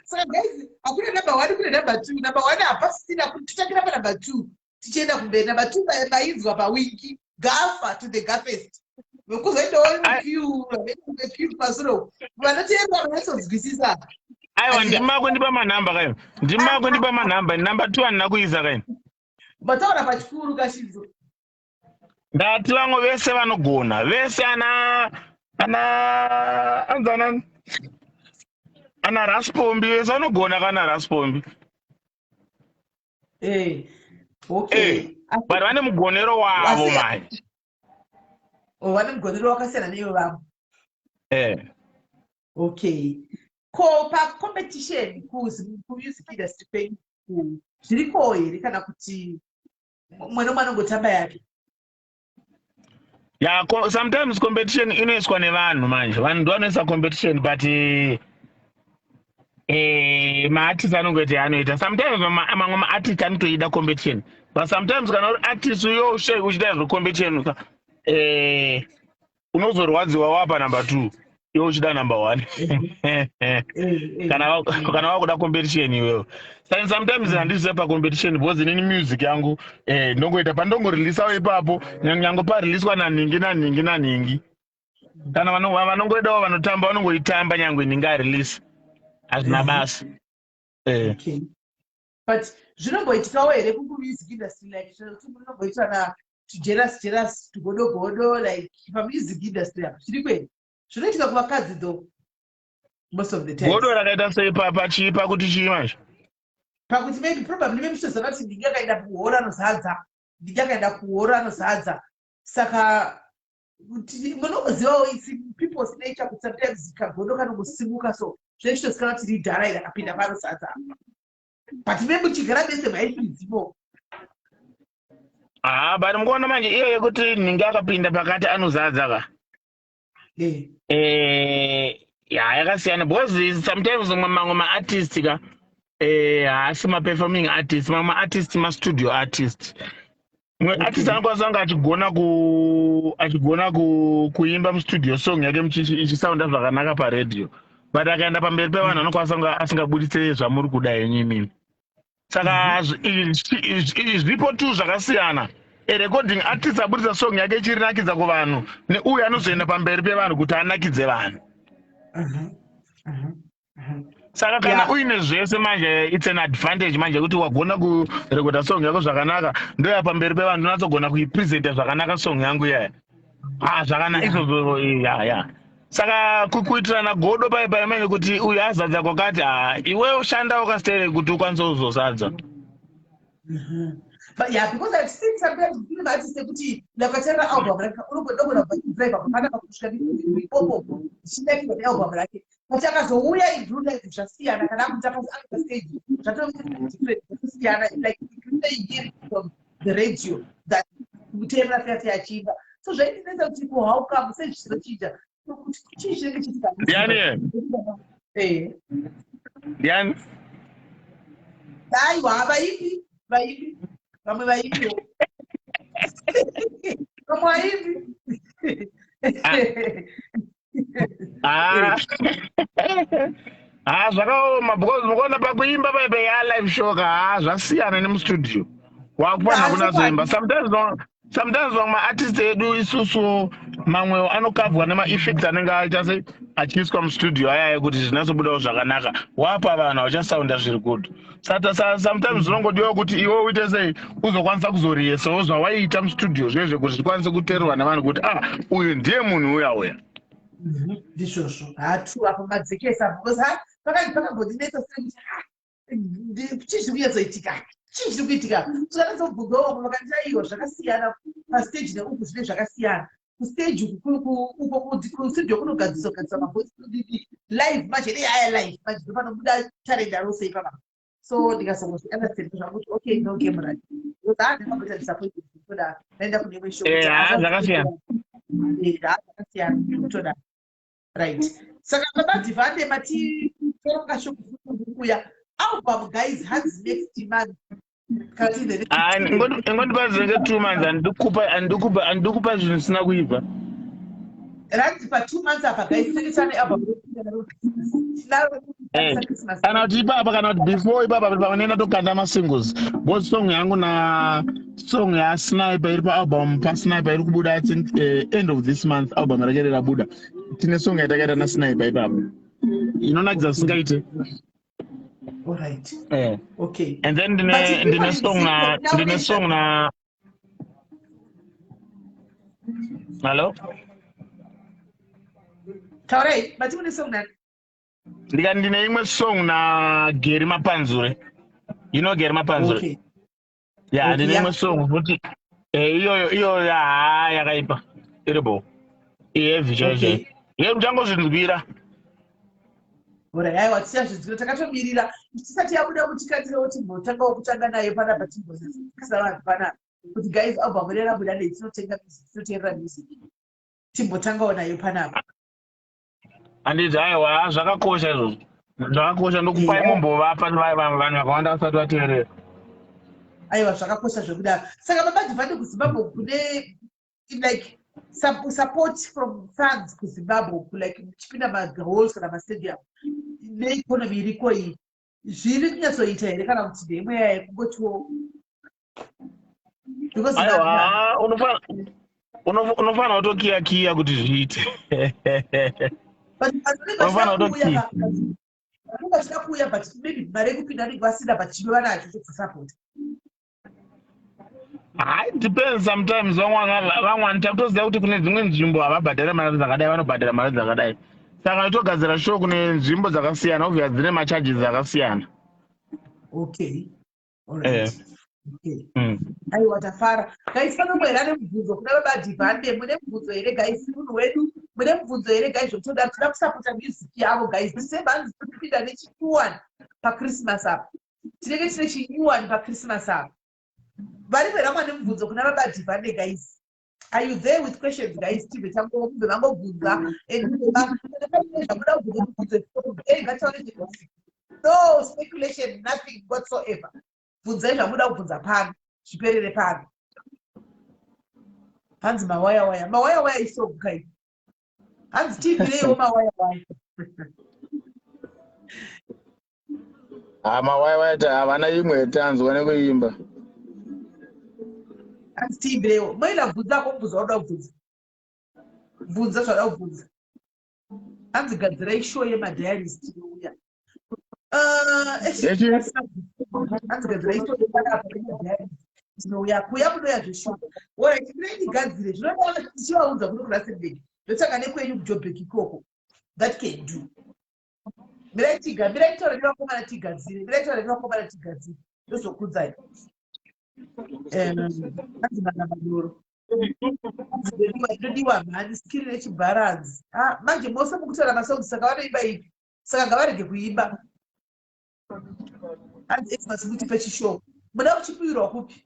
Saka guys, hakuna number one, kune number two. Number one hapasisina, totangira panumber two tichienda kumberi. Number two mainzwa paWinky, gafa to the gafest, vekuzoendawo q kumasure uku, vanoteerera vanyatsonzwisisa. Aiwa, ndima kundipa manhamba kayo, ndima kundipa manhamba. Number two handina kuisa kayo. Mataura pachikuru kashinzo. Ndati vamwe vese vanogona vese, ana anzi anani, ana Raspombi, vese vanogona kana Raspombi. Okay. Eh, but vane mugonero wavo manje. Oh, vane mugonero wakasiyana neivo vamwe. Eh. Okay, ko pacompetition kumusic industry kwenyu zvirikowo here, kana kuti mumwe nomwe anongotamba yake? Ya, sometimes competition inoiswa nevanhu manje, vanhu ndo vanoisa competition, but maartist anongoita yaanoita. Sometimes mamwe maartist anotoida competition, but sometimes kana uri artist uyo uchida zvecompetition ka, unozorwadziwa wapa number two, iwe uchida number one. Kana wakuda competition iwewe. Saka sometimes handisiye pacompetition, because inini music yangu ndongoita pandongoreleasawo ipapo, nyange pareleaswa nanhingi nanhingi nanhingi, kana vanongoidawo vanotamba vanongoitamba, nyangwe nhingi arelease, hazvina basa. Okay, but zvinomboitikawo here kumusic industry, like zvekuti munomboitwa na tujealous jealous, tugodogodo, like pamusic industry apa zviriko here? Zvinoitika kuvakadzi though most of the time. Godo rakaita sei pachii, pakuti chii manje? Pakuti maybe, probably maybe chitoziva kuti ndinge akaenda kuhoro anozadza, ndinge akaenda kuhoro anozadza, saka kuti munongozivawo, it's in people's nature kuti sometimes kagodo kanongosimuka, so zvinenge chitozikanwa kuti ridhara iri akapinda panozadza, but maybe muchigara mese maifiridzimo. Ah, but mukuona manje iyo yekuti nhingi akapinda pakati anozadza ka. Ya, yakasiyana because sometimes mamwe maartist ka haasi maperforming artist. Mamwe maartist mastudio artist. Mumwe artist anokwanisa kunge achigona kuimba mustudio song yake ichisounda zvakanaka paradio, but akaenda pamberi pevanhu anokwanisa kunge asingabuditse zvamuri kuda henyu imini. Saka zvipo tu zvakasiyana. Erecording artist abudisa song yake ichirinakidza kuvanhu neuyu anozoenda pamberi pevanhu kuti anakidze vanhu. Saka kana uine zvese manje, it's an advantage manje kuti wagona kurekodha song yako zvakanaka, ndoya pamberi pevanhu, ndonatsogona kuipresenta zvakanaka song yangu iyaya. Ah, zvakanaka izvozvo, ya. Saka kuitirana godo pai pai manje kuti uyu azadza kwakati, ha, iwe ushanda ukasitere kuti ukwanise kuzozadza. But yeah, because I've seen sometimes kune maartist ekuti ndakateerera album rake, unogona kubva panapa kusvika ipopo zichinakirwa nealbum rake, but akazouya in real life zvasiyana. Kana akuti ari pastage zvatova different, zvasiyana, like you can hear it from the radio that kuteerera fiya achiimba. So zvaindinetsa kuti ko how come, sei zvisinochinja, kuti chii chinenge chiitika? Ndiani? Eh. Ndiani? Aiwa, vaimbi, vaimbi, vamwe vaimbiwo, vamwe vaimbi. Ah, ah, zvakaoma because mukaona pakuimba paipe ya live show ka, ha, zvasiyana nemustudio wakufanira kunatsoimba. Sometimes vamwe maartist edu isusu mamwe anokavhwa nemaeffects anenge aita se achiiswa mustudio aya ekuti zvinatsobudawo zvakanaka, wapa vanhu vachasounda zviri good. Saka sometimes zvinongodiwa kuti iwe uite sei uzokwanisa kuzoriyesawo zvawaiita mustudio zvezve kuti zvikwanise kuteererwa nevanhu kuti, ah, uyu ndiye munhu uya uya. Ndizvozvo hatu apo madzikesa, because ha, pakambondinetsa sekuti, ha, chii chiri kunyatsoitika, chii chiri kuitika? Tikanatsobvunzawo vakati aiwa, zvakasiyana pastage neuku, zvine zvakasiyana. Kustage uku, uko kustudio kunogadziswa gadziswa mavoice kudidi. Live manje neaya live manje ndopanobuda tarenda rose ipapa. So ndikazongozviunderstand zvakuti okay, no game right, because ha, ndakambota disappointed toda ndaenda kune imwe show. Eh, ha, zvakasiyana. Eh, ha, zvakasiyana toda. Right, saka Baba Dhivhande, matitoronga shoko kuuya album, guys, hanzi next month kati the next Ah, ingondipa zvinenge 2 months. Handikupa zvinhu zvisina kuibva. Ranzi pa 2 months apa, guys, tinenge tane album tinaro. Christmas. Kana kuti ipapa, kana kuti before ipapa pamwe tokanda masingles, because song yangu na song yaSniper iri paalbum paSniper iri kubuda, I think end of this month album rake rirabuda. Tine song yatakaita naSniper ipapo inonakidza zvisingaite. Alright. Eh. Okay. And then But ndine people ndine in song na Zimbabwe ndine nowadays- song na, hallo? Taurai, mati mune song nani? Ndikati ndine imwe song naGary Mapanzure. You know Gary Mapanzure? Okay. Ya. Okay, Ndine imwe song futi. Iyoyo, iyoyo, ha, yakaipa, iribo, iheavy chaizvo. Ye, muchangozvinzwira. Alright, aiwa, tichazvinzwira, takatomirira. Tisati yabuda mutikatirewo timbotangawo kutanga nayo panapa, timbozisa vanhu panapa kuti guys, album redu rabuda nei, tinotenga music, tinoteerera music, timbotangawo nayo panapa. Handiti? Aiwa, zvakakosha izvozvo, zvakakosha. Ndokupai mumbovapa vanhu vakawanda vasati vateerera. Aiwa, zvakakosha zvekudaro. Saka Baba Dhivhande, kuZimbabwe kune like support from fans kuZimbabwe, like muchipinda mahalls kana mastadium, neeconomy iriko iyi, zviri kunyatsoita here kana kuti ndemweya yekungotiwo because Aiwa, unofanira kutokiyakiya kuti zviite. But vanenge Unofanira vachida kuuya kutokiya. vanenge vachida kuuya, but maybe mari yekupinda vanenge vasina, but chido vanacho chekusapota. Hai, depends. Sometimes vamwe takutoziva kuti kune dzimwe nzvimbo havabhadhari mari dzakadai, vanobhadhara mari dzakadai. Saka togadzira show kune nzvimbo dzakasiyana, obvious dzine macharges akasiyana. Okay, alright, okay. Aiwa, tafara, guys. Pano here ane mubvunzo kuna Baba Dhivhande? Mune mubvunzo here, guys? Munhu wedu, mune mubvunzo here, guys? Zvotoda, toda kusapota music yavo, guys. December hanzi topinda nechinyuwani paChristmas apa, tinenge tine chinyuwani paChristmas apa. Varipo here vamwe vane mubvunzo kuna baba Dhivhande guys? Are you there with questions guys? Tibve tangobve vangobvunza and zvamuda kubvunza mubvunze hey, ngataure zvekuti no speculation nothing whatsoever. Bvunzai zvamuda kubvunza pano zviperere pano. Hanzi mawaya waya mawaya waya isoguka iyi. Hanzi tiimbireiwo mawaya waya. Ah, mawaya waya havana imwe tanzwa nekuimba. Hanzi tiimbireiwo. Moila bvunza ko mubvunzo wauda kubvunza. Bvunza zvauda kubvunza. Hanzi gadzirai show yemadiaries tinouya. Hanzi gadzirai show yemadiaries tinouya. Kuya munoya zveshuwa. Alright, mirai ndigadzire. Zvinoda tichivaudza kuno kuRustenburg. Ndotanga nekwenyu kuJoburg ikoko. That can do. Mirai tiga, mirai taura nevakomana tigadzire, mirai taura nevakomana tigadzire. Ndozokudzai. Hanzi mana madoro. Ndodiwa mhani skiri rechibharanzi. Ah, manje mose mukutaura masongs saka vanoimba ipi? Saka ngavarege kuimba. Hanzi Xmas mutipe chishow. Muda kuchipiwirwa kupi?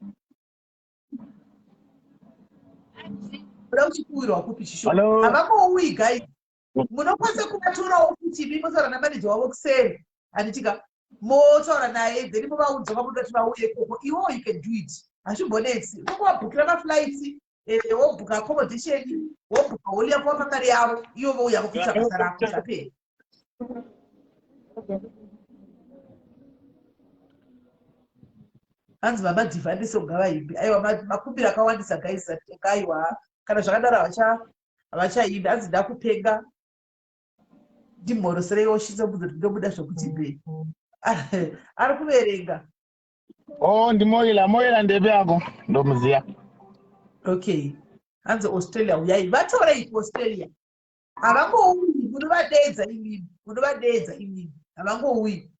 Muda kuchipiwirwa kupi chishow? Havangouyi guys. Munokwanisa kuvatorawo futi imi motaura namanager wavo kuseri. Handitika motaura naye then movaudza kwamunoda kuti vauye ikoko. Iwewo you can do it. Hazvimbonetsi. Unongovabhukira maflights, wobhuka accommodation, wobhuka hall yako wapa mari yavo, ivo vouya vokuita basa rako zvapera. Hanzi baba Dhivhande ngavaimbe. Aiwa makumbiro akawandisa guys, aiwa kana zvakadaro havachaimbi. Hanzi ndakupenga. Ndimhorosereiwo shitso mbudzo ndobuda zvekuti be. Ari kuverenga. Oh, ndimoila, moila ndepe yako. Ndomuziya. Okay. Hanzi Australia uyai. Vatorei kuAustralia. Havangouyi, munovadeedza imimi. Munovadeedza imimi. Havangouyi.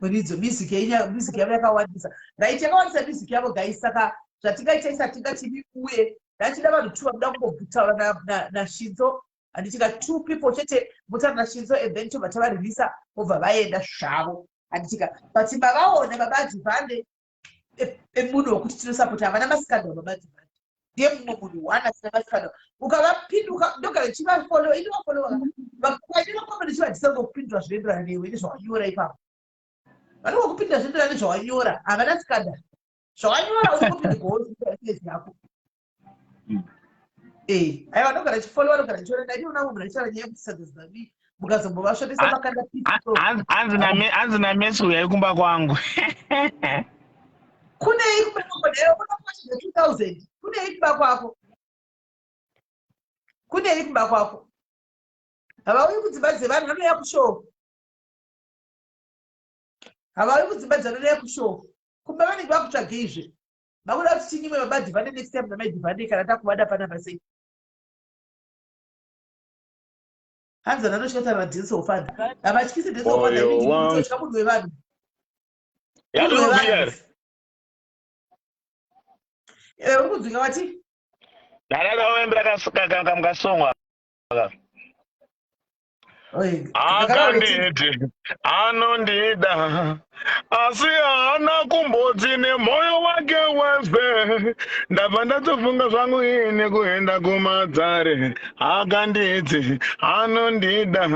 Muridzo music yenyu, music yavo yakawandisa. Right, yakawandisa music yavo guys. Saka zvatingaita isa tingati uye ndachida vanhu two vanoda kumbotaura naShinzo. Handitika two people chete votaura naShinzo and then tobva tavareleasa vobva vaenda zvavo. Handitika but mavaona baba Dhivhande emunhu wekuti tinosapota havana mascandal. Baba Dhivhande ndiye mumwe munhu one asina mascandal. Ukavapinduka ndogara ndichivafollow, ini vafollow vakaita comment ndichivadhisa ngokupindura zvinoenderana newe nezvawanyora ipapo. Vanongokupindura zvinoenderana nezvawanyora, havana scandal. Zvawanyora unongopindurwawo yako. Aiwa ndogara ndichifollow, ndogara ndichiona ndaiona munhu achitaura nyaya yekuti sadza mukazombovasvotesa makanda Hanzi naMesi uyai kumba kwangu. Kunei kumba kwako? Newe unokwachidza 2000. Kunei kumba kwako? Kunei kumba kwako? Havauyi kudzimba dzevanhu, vanouya kushow. Havauyi kudzimba dzevanhu, kushow. Kumba vanenge vakutsvageizve. Vakuda kuti tinyimwe baba Dhivhande next time namai Dhivhande kana takuvada panapa sei. Hanzi vanhu vanotya kutaura dancehall father. Havatyisi dancehall father, Moyo ini wangu. ndinotya munhu wevanhu. Yatinobika here? Uri kunzwika wati? Ndakakaoembera kamukasongwa. Oi, Akanditi anondida asi haana kumboti nemwoyo wake wese. Ndabva ndatofunga zvangu ini kuenda kumadzare. Akanditi anondida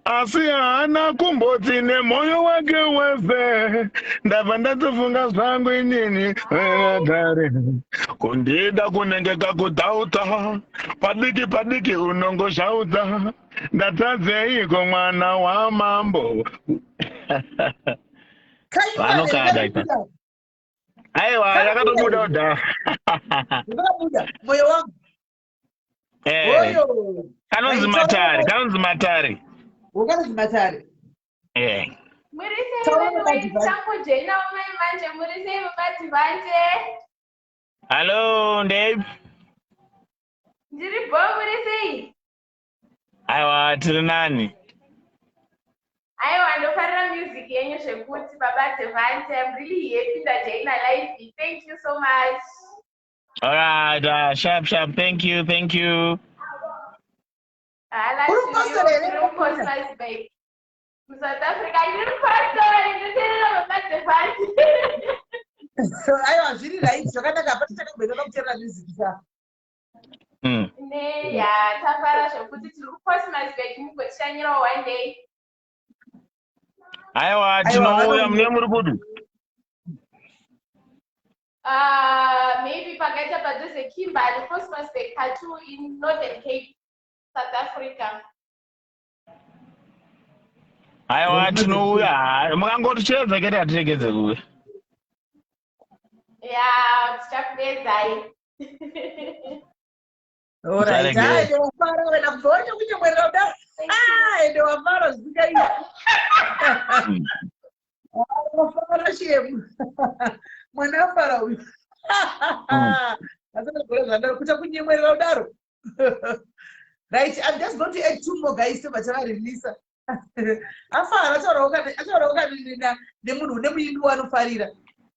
asi haana kumboti nemwoyo wake wese. Ndabva ndatofunga zvangu inini dare. Kundida kunenge kakudhauta, padiki padiki unongoshauta. Ndatadzeiko mwana wamambo? Vanokada ipa. Aiwa, yakatobuda kudhara. Yakabuda moyo wangu. Oyo. Kanonzi matare, kanonzi matare. Wakanonzi matare. Muri sei Taura vanhu baba Dhivhande. changojoinawo mai manje, muri sei baba Dhivhande? Hallo, Dave. Ndiri bo, muri sei? Aiwa, tiri nani. Aiwa, ndofarira music yenyu zvekuti baba Dhivhande. I'm really happy ndajoina live. Thank you so much. All right, sharp, sharp. Thank you, thank you. Hala Uri kupostora here? tiri kuposta babe. MuSouth Africa ndiri pastori, ndoteerera Baba Devante. Aiwa, zviri right, zvakanaka. Hapana chakamboita pakuteerera music sa. Neya, tafara zvekuti tiri kuPostmasburg, mugotishanyirawo one day. Aiwa, tinouya. Mune muri kupi? Maybe pakaita padhuze Kimberley, Postmasburg, Kathu in Northern Cape, South Africa. Aiwa, tinouya. Hai, mukangotichedza kete, hatiregedze kuuya. Ya, tichakudedzai. Alright. Musaregere. Ende wafara wena, kubva wacho kunyemwerera kudaro. Ah, ende wafara zvisingaiti. Wafara shemu, mwana afara uyu. Asana zvandaro kuita kunyemwerera kudaro. Right, I'm just going to add two more guys, tobva tavareleasa. Afara, ataurawo kana nemunhu nemuimbi waanofarira,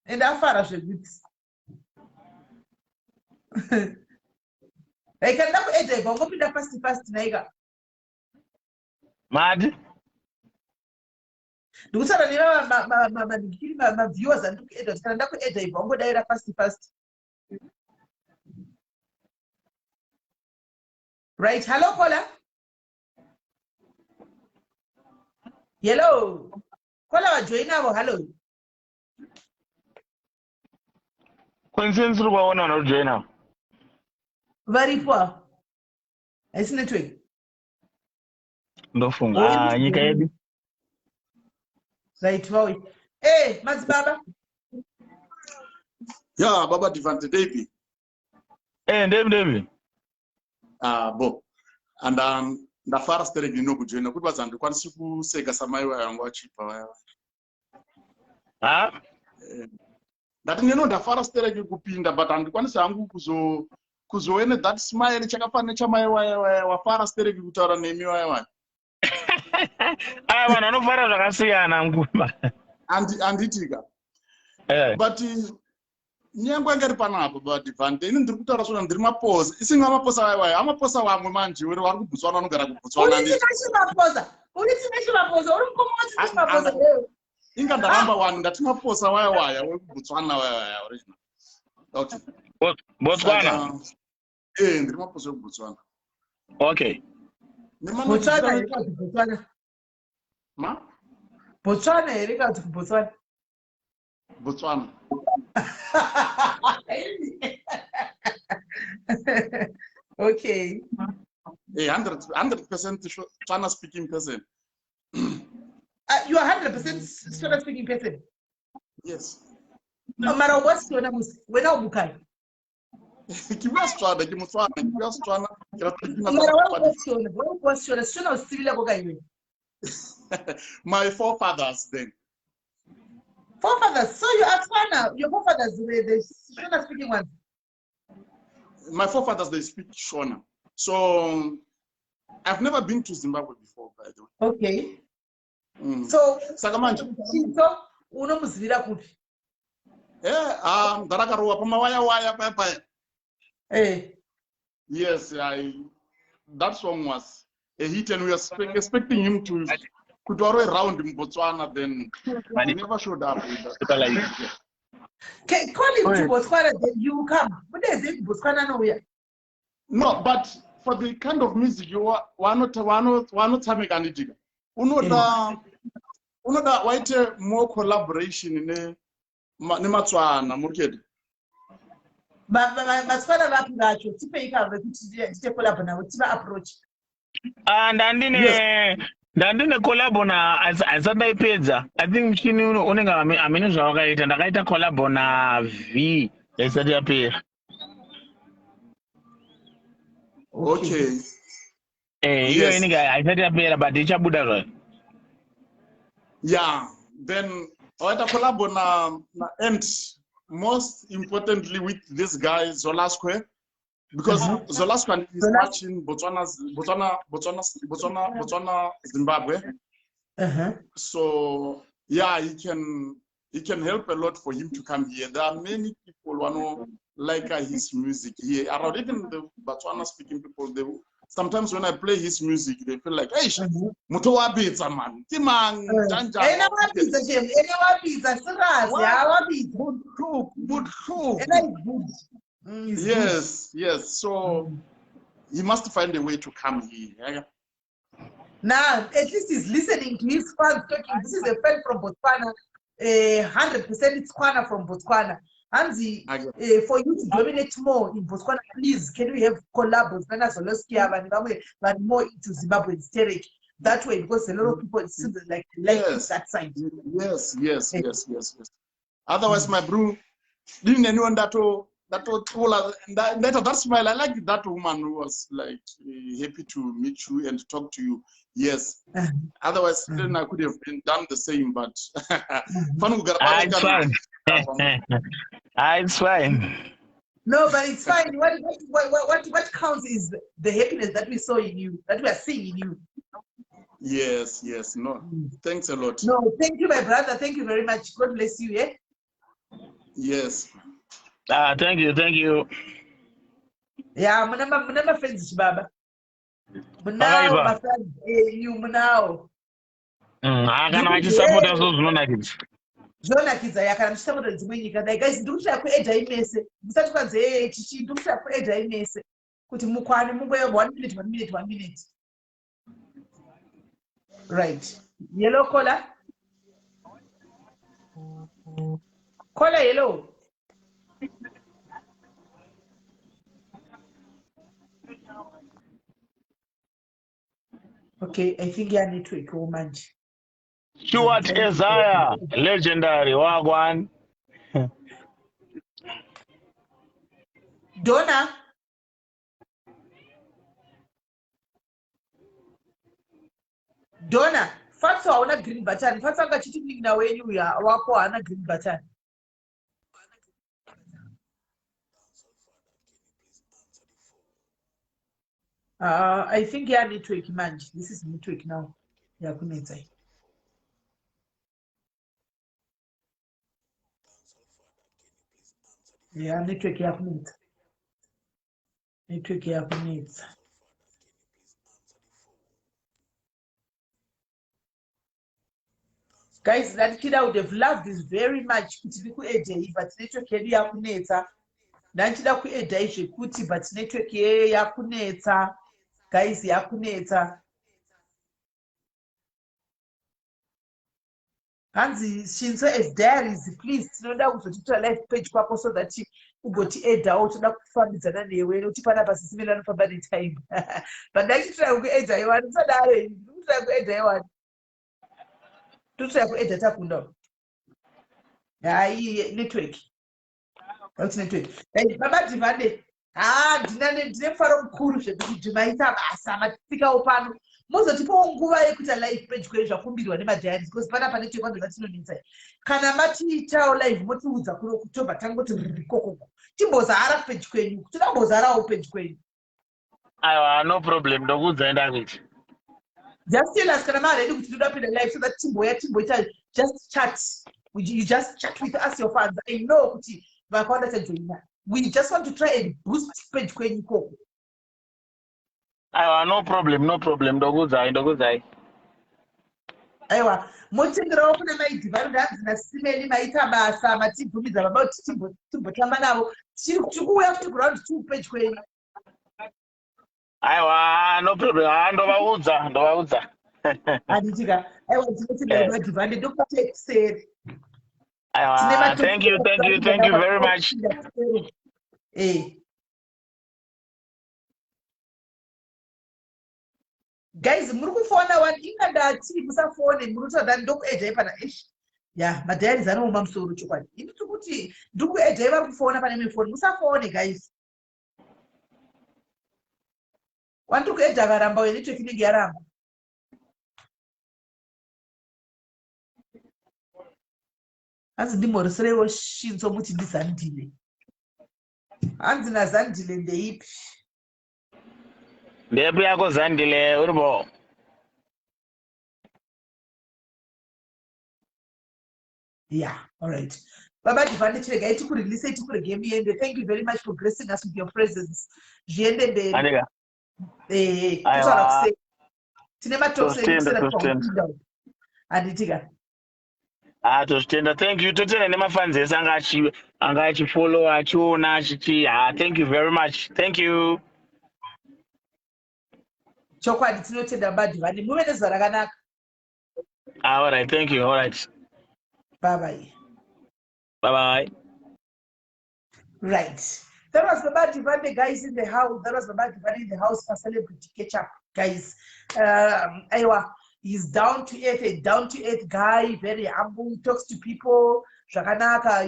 and afara zvekuti. Right, kana ndakuedha, ibva ungopinda fast fast naika. Mati? Ndikutaura nevamanhikiri, maviewers andiri kuedha, kuti kana ndakuedha, ibva ungodayira fast fast. Right, hello caller. Hello caller, wajoinavo, hello. Kwensensi uri kuvaona vanojoina? Varipo avo, haisi network. Ndofunga. Oh, Ah, nyika yedu. Right, vauya. E madzibaba. Ya, Baba Devante, Davy. Ndevi, ndevi. Ah, bo. And ndafara stereki ndinokujoina kuti badza handikwanisi kuseka samai vangu vachibva vaya. Ha. Ndati neno ndafara stereki kupinda, but handikwanisi hangu kuzove nethat smile chakafanana nechamai waya waya wafara stereki kutaura nemi waya waya. Aya, vanhu vanofara zvakasiyana, nguma. Handitika? But nyange anga iri panapa, Baba Devante, ini ndiri kutaura svona ndiri maposa, isinga maposa waya waya, amaposa vamwe manje uri vari kuBotswana, vanogara kuBotswana. Uri Tinashe Maposa, uri Tinashe Maposa, uri mukoma waTinashe Maposa. Inga ndaramba wani, ndati maposa waya waya wekuBotswana waya waya original. Okay. Botswana. Ndiri maposa ekuBotswana. Botswana here kana kuti Botswana? Ma? Botswana here kana kuti kuBotswana? Botswana. Okay. 100% Tswana speaking person. You are 100% Shona speaking person? Yes. No, mara o bua Setswana mos, wena o bokae? Ke bua Setswana, ke Motswana, ke bua Setswana, ke rata dipina tsa Mara wa Papa. bua Setswana, wa bua Setswana, Setswana o se tsebile ko kae wena? My forefathers then. Forefathers. So you are Tswana. Your forefathers were the Shona speaking ones? My forefathers, they speak Shona. So I've never been to Zimbabwe before, by the way. So Saka manje Chitso unomuzivira kupi? Ndarakarowa pamawaya waya paya paya. Yes, I that song was a hit and we were expecting him to kuti varove round muBotswana, then he never showed up with that. Okay, call him to Botswana, then you come. Mudeze kuBotswana anouya. No, but for the kind of music you wanotsameka, anditika, unoda waite more collaboration nemaTswana muri kete. MaTswana vapi vacho? Tipei kavo vekuti tiite collab navo, tiva approach. Ah, ndandine collabo na, haisati ndaipedza. I think muchini uno unenge hamene zvawakaita. Ndakaita collabo na V, haisati yapera. Iyo inenge haisati yapera, but ichabuda zvayo. Yeah, then waita collabo na and most importantly with this guy Zola Square, because Zola Square is Zola- much in Botswana, Botswana, Botswana, Botswana, Botswana, Zimbabwe. So yeah, he can help a lot for him to come here. There are many people who know like his music here around, even the Botswana speaking people, they Sometimes when I play his music, they feel like, hey, motho wa betsa man. Ke mang? Jang jang. Ena wa bitsa shem, ena wa bitsa serious, ya wa bitsa. Botlhoko, botlhoko. Ena is good. Is good. Yes, yes. So he must find a way to come here. Yeah. Now, at least he's listening to his fans talking. This is a fan from Botswana. 100% it's Kwana from Botswana. Hanzi, for you to dominate more in Botswana, please, can we have collabs? Nana Zoloski, and vamwe vari more into Zimbabwe Terek. That way, because a lot of people, it seems like they like Yes. that side. Yes, yes, yes, yes, yes. Otherwise, my bro, didn't anyone that that that that smile? I like that woman who was like happy to meet you and talk to you. Yes. Otherwise, then I could have been done the same, but fun kugara Ah, it's pano fine. Ah, it's fine. No, but it's fine. What counts is the happiness that we saw in you, that we are seeing in you. Yes, yes. No, thanks a lot. No, thank you, my brother. Thank you very much. God bless you. Yeah. Yes. Ah, thank you, thank you. Yeah, muna mafriends chibaba. Munawo Pakaipa. mafriends enyu munawo. Ah, kana vachisapota so zvinonakidza. Zvinonakidza ya kana muchisapota dzimwe nyika. Dai guys, ndiri kutsvaka kuedha imese. Musati kwanzi hey chichi, ndiri kutsvaka kuedha imese. Kuti mukwane mungoya 1 minute, 1 minute, 1 minute. Right. Yellow caller. Caller yellow. Okay, I think ya network wo manje. Stuart Isaiah, legendary, wagwan. Donna. Donna, Fatso hauna green button. Fatso anga chiti munin'ina wenyu uya wako haana green button. I think ya network manje. This is network now. Yakunetsa iyi. Yeah, network yakunetsa. Network yakunetsa. Guys, that kid I would have loved this very much kuti ndikuedhei, but network yedu yakunetsa. Ndandichida kuedhai zvekuti, but network yeyo yakunetsa. Guys, yakunetsa. Hanzi Shinso as diaries, please, tinoda kuzotitora live page kwako so that ugotiedhawo, toda kufambidzana newe nekuti panapa Sisi Melo anofamba netime. But ndachitora kuedha iwani, musadaro ini, ndikutora kuedha iwani. Totora kuedha takunda. Hayi, network. That's network. Hey, Baba Divande. Ah, ndine mufaro mukuru zvekuti maita basa matitsikawo pano. Mozotipawo nguva yekuita live page kwedu zvakumbirwa nemadiaries, because panapa network vanhu vatinonetsa. Kana matiitawo live motiudza kuno kutobva tangoti rikokoko. Timbozara page kwenyu. Toda kumbozarawo page kwenyu. Aiwa, no problem, ndokuudzai ndakuita. Just tell us kana maready kuti toda kupinda live so that timboya timboita just chat. You just chat with us, your fans. I know kuti vakawanda tajoina. We just want to try and boost page kwenyu ikoko. Aiwa, no problem, no problem, ndokuudzai, ndokuudzai. Aiwa, motenderawo kuna Mai Divine ndanzi naSimeli maita basa, matibvumidza baba kuti timbotamba navo. Tiri kuuya futi kuround 2 page kwenyu. Aiwa, no problem. Ah, ndovaudza, ndovaudza. Handitika. Aiwa, tinotenda Mai Divine, ndokubata kuseri. Aiwa, thank you, thank you, thank you very much. Guys, muri kufona wani inga ndati musafone, muri kutaura ndokuedhai pana ish. Ya, madiaries anooma musoro chokwadi. Ini tiri kuti ndikuedhai vari kufona pane mifoni, musafone guys. Wandiri kuedha akaramba uye network inenge yaramba. Hanzi ndimhoresereiwo Shinso muti ndizandile. Hanzi nazandile ndeipi? Ndepi yako Zandile, uripo? Yeah, all right. Baba Divine chiregai tikurelease tikurege muende. Thank you very much for gracing us with your presence. Zviende mberi. Andika. Ehe, totaura kuseri. Tine matalks edu kuseri kwakupinda. Handiti ka? Ah, tozvitenda. Thank you. Totenda nemafans ese anga achi anga achifollow achiona achiti ah, thank you very much. Thank you. Chokwadi tinotenda badi vane muve nezuva rakanaka. Ah, all right. Thank you. All right. Bye bye. Bye bye. Right. That was Baba Divande, guys, in the house. That was Baba Divande in the house for celebrity catch up, guys. Aiwa, he's down to earth, a down to earth guy, very humble, talks to people, zvakanaka.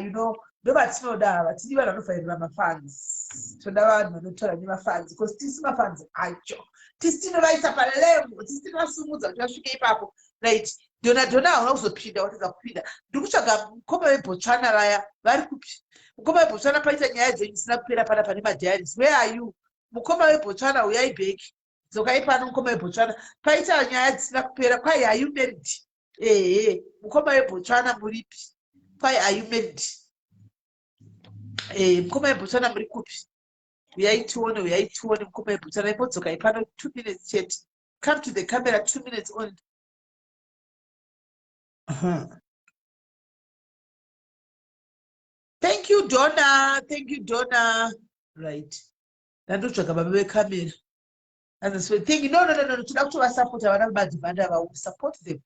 Ndovatinoda ava, tidi vanhu vanofairira mafans. Toda vanhu vanotaura nemafans, because tisi mafans acho. Tisi tinovaisa palevel, tisi tinovasumudza kuti vasvike ipapo. Right. Dona Dona hauna kuzopinda, watadza kupinda. Ndiri kutsvaga mukoma veBotswana vaya, vari kupi? Mukoma veBotswana, paita nyaya dzenyu dzisina kupera pana pane madiaries. Where are you? Mukoma veBotswana, uyai back. Dzokai pano mukoma veBotswana. Paita nyaya dzisina kupera. Kwai are you married? Ehe, mukoma veBotswana muripi? Kwai are you married? Eh, mukoma veBotswana muri kupi? Uyai tione, uyai tione mukoma veBotswana. Imbodzokai pano 2 minutes chete. Come to the camera 2 minutes only. Thank you, Donna. Thank you, Donna. Right. Ndandotsvaga baba vekamera. And this way, thank you. No, no, no, no. Toda kutovasapota vana vabadhivanda ava. We support them.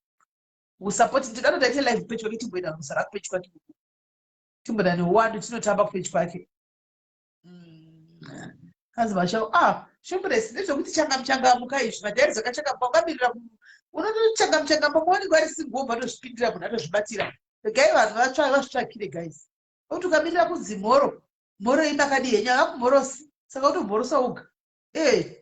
We support. Toda kutoita ite live page kwake timboenda kumusara kupage kwake. Timboenda neuwandu tinotamba kupage kwake. Hanzi vasha, ah, Shumbres, ndezvekuti changamu changamuka izvi, madhairi dzakachangamuka, ungamirira unotochangamu changamuka, maonekwa ari single wobva atozvipindira munhu atozvibatira. Regai vanhu vatsva vazvitsvakire guys. Kuti ukamirira kunzi mhoro, mhoro imakadii henyu, havakumhorosi, saka utomhorosa woga. Eh.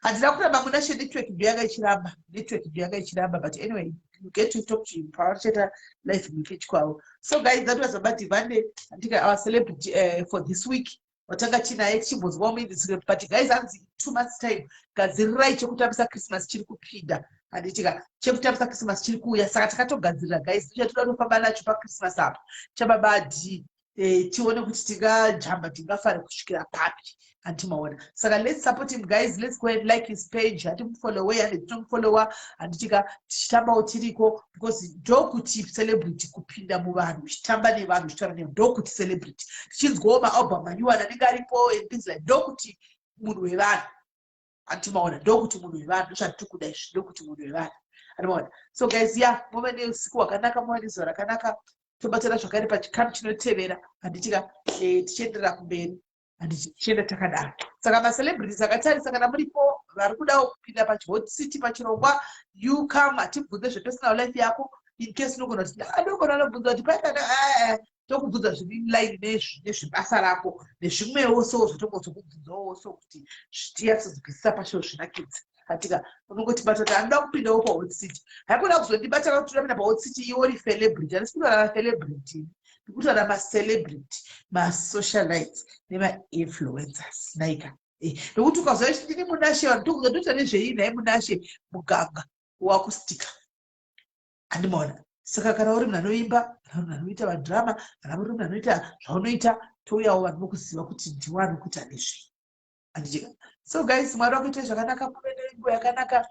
Handina kuramba Munashe, network ndoyanga ichiramba, network ndoyanga ichiramba, but anyway, you get to talk to him pavacheta live mupage kwavo. So guys, that was about Divande, andika our celebrity for this week. Watanga tinaye tichimbonzwawo muInstagram, but guys, hanzi 2 months time, gadzirirai chekutambisa Christmas chiri kupinda. Handitika chekutambisa Christmas chiri kuuya, saka takatogadzirira guys, tichatoda kutofamba nacho paChristmas apa chababa D. Tione kuti tingajamba tingafare kusvikira papi, handimaona. Saka let's support him guys, let's go and like his page, hatimufollowe, handi tinomufollowa, handitika tichitambawo tiriko, because ndokuti celebrity kupinda muvanhu uchitamba nevanhu uchitaura nevanhu, ndokuti celebrity, tichinzwawo maalbum manyuwani anenge aripo and things like, ndokuti munhu wevanhu, handimaona, ndokuti munhu wevanhu, ndozvatiri kuda izvi, ndokuti munhu wevanhu, handimaona. So guys, yeah, muve neusiku hwakanaka, muve nezuva rakanaka, tobatana zvakare pachikamu chinotevera, handitika tichienderera kumberi, handiti tichienda takadaro. Saka macelebrities akatarisa, kana muripo vari kudawo kupinda pachihot city pachirongwa, you come, hatibvunze zvepersonal life yako. In case unogona kuti ndogona anobvunza kuti paikana, tokubvunza zviri inline nezvebasa rako nezvimwewo, so zvatongozokubvunzawo so kuti tiyatsonzwisisa pasho zvinakidza. Hatika unongotibata kuti anoda kupindawo pahot city, haikona kuzondibata kuti todapinda pahot city iwe uri celebrity. Handisi kutaura macelebrity, ndikutaura macelebrity, masocialites nemainfluencers naika. Nokuti ukazwa kuti ndini Munashe, vanhu tokuza ndoita nezvei nhai Munashe muganga wakustika, handimaona. Saka kana uri munhu anoimba, kana uri munhu anoita madrama, kana uri munhu anoita zvaunoita, touyawo vanhu vokuziva kuti ndiwe anokuita nezvei, handichika. So guys, Mwari wakuitai zvakanaka, muve nenguva yakanaka.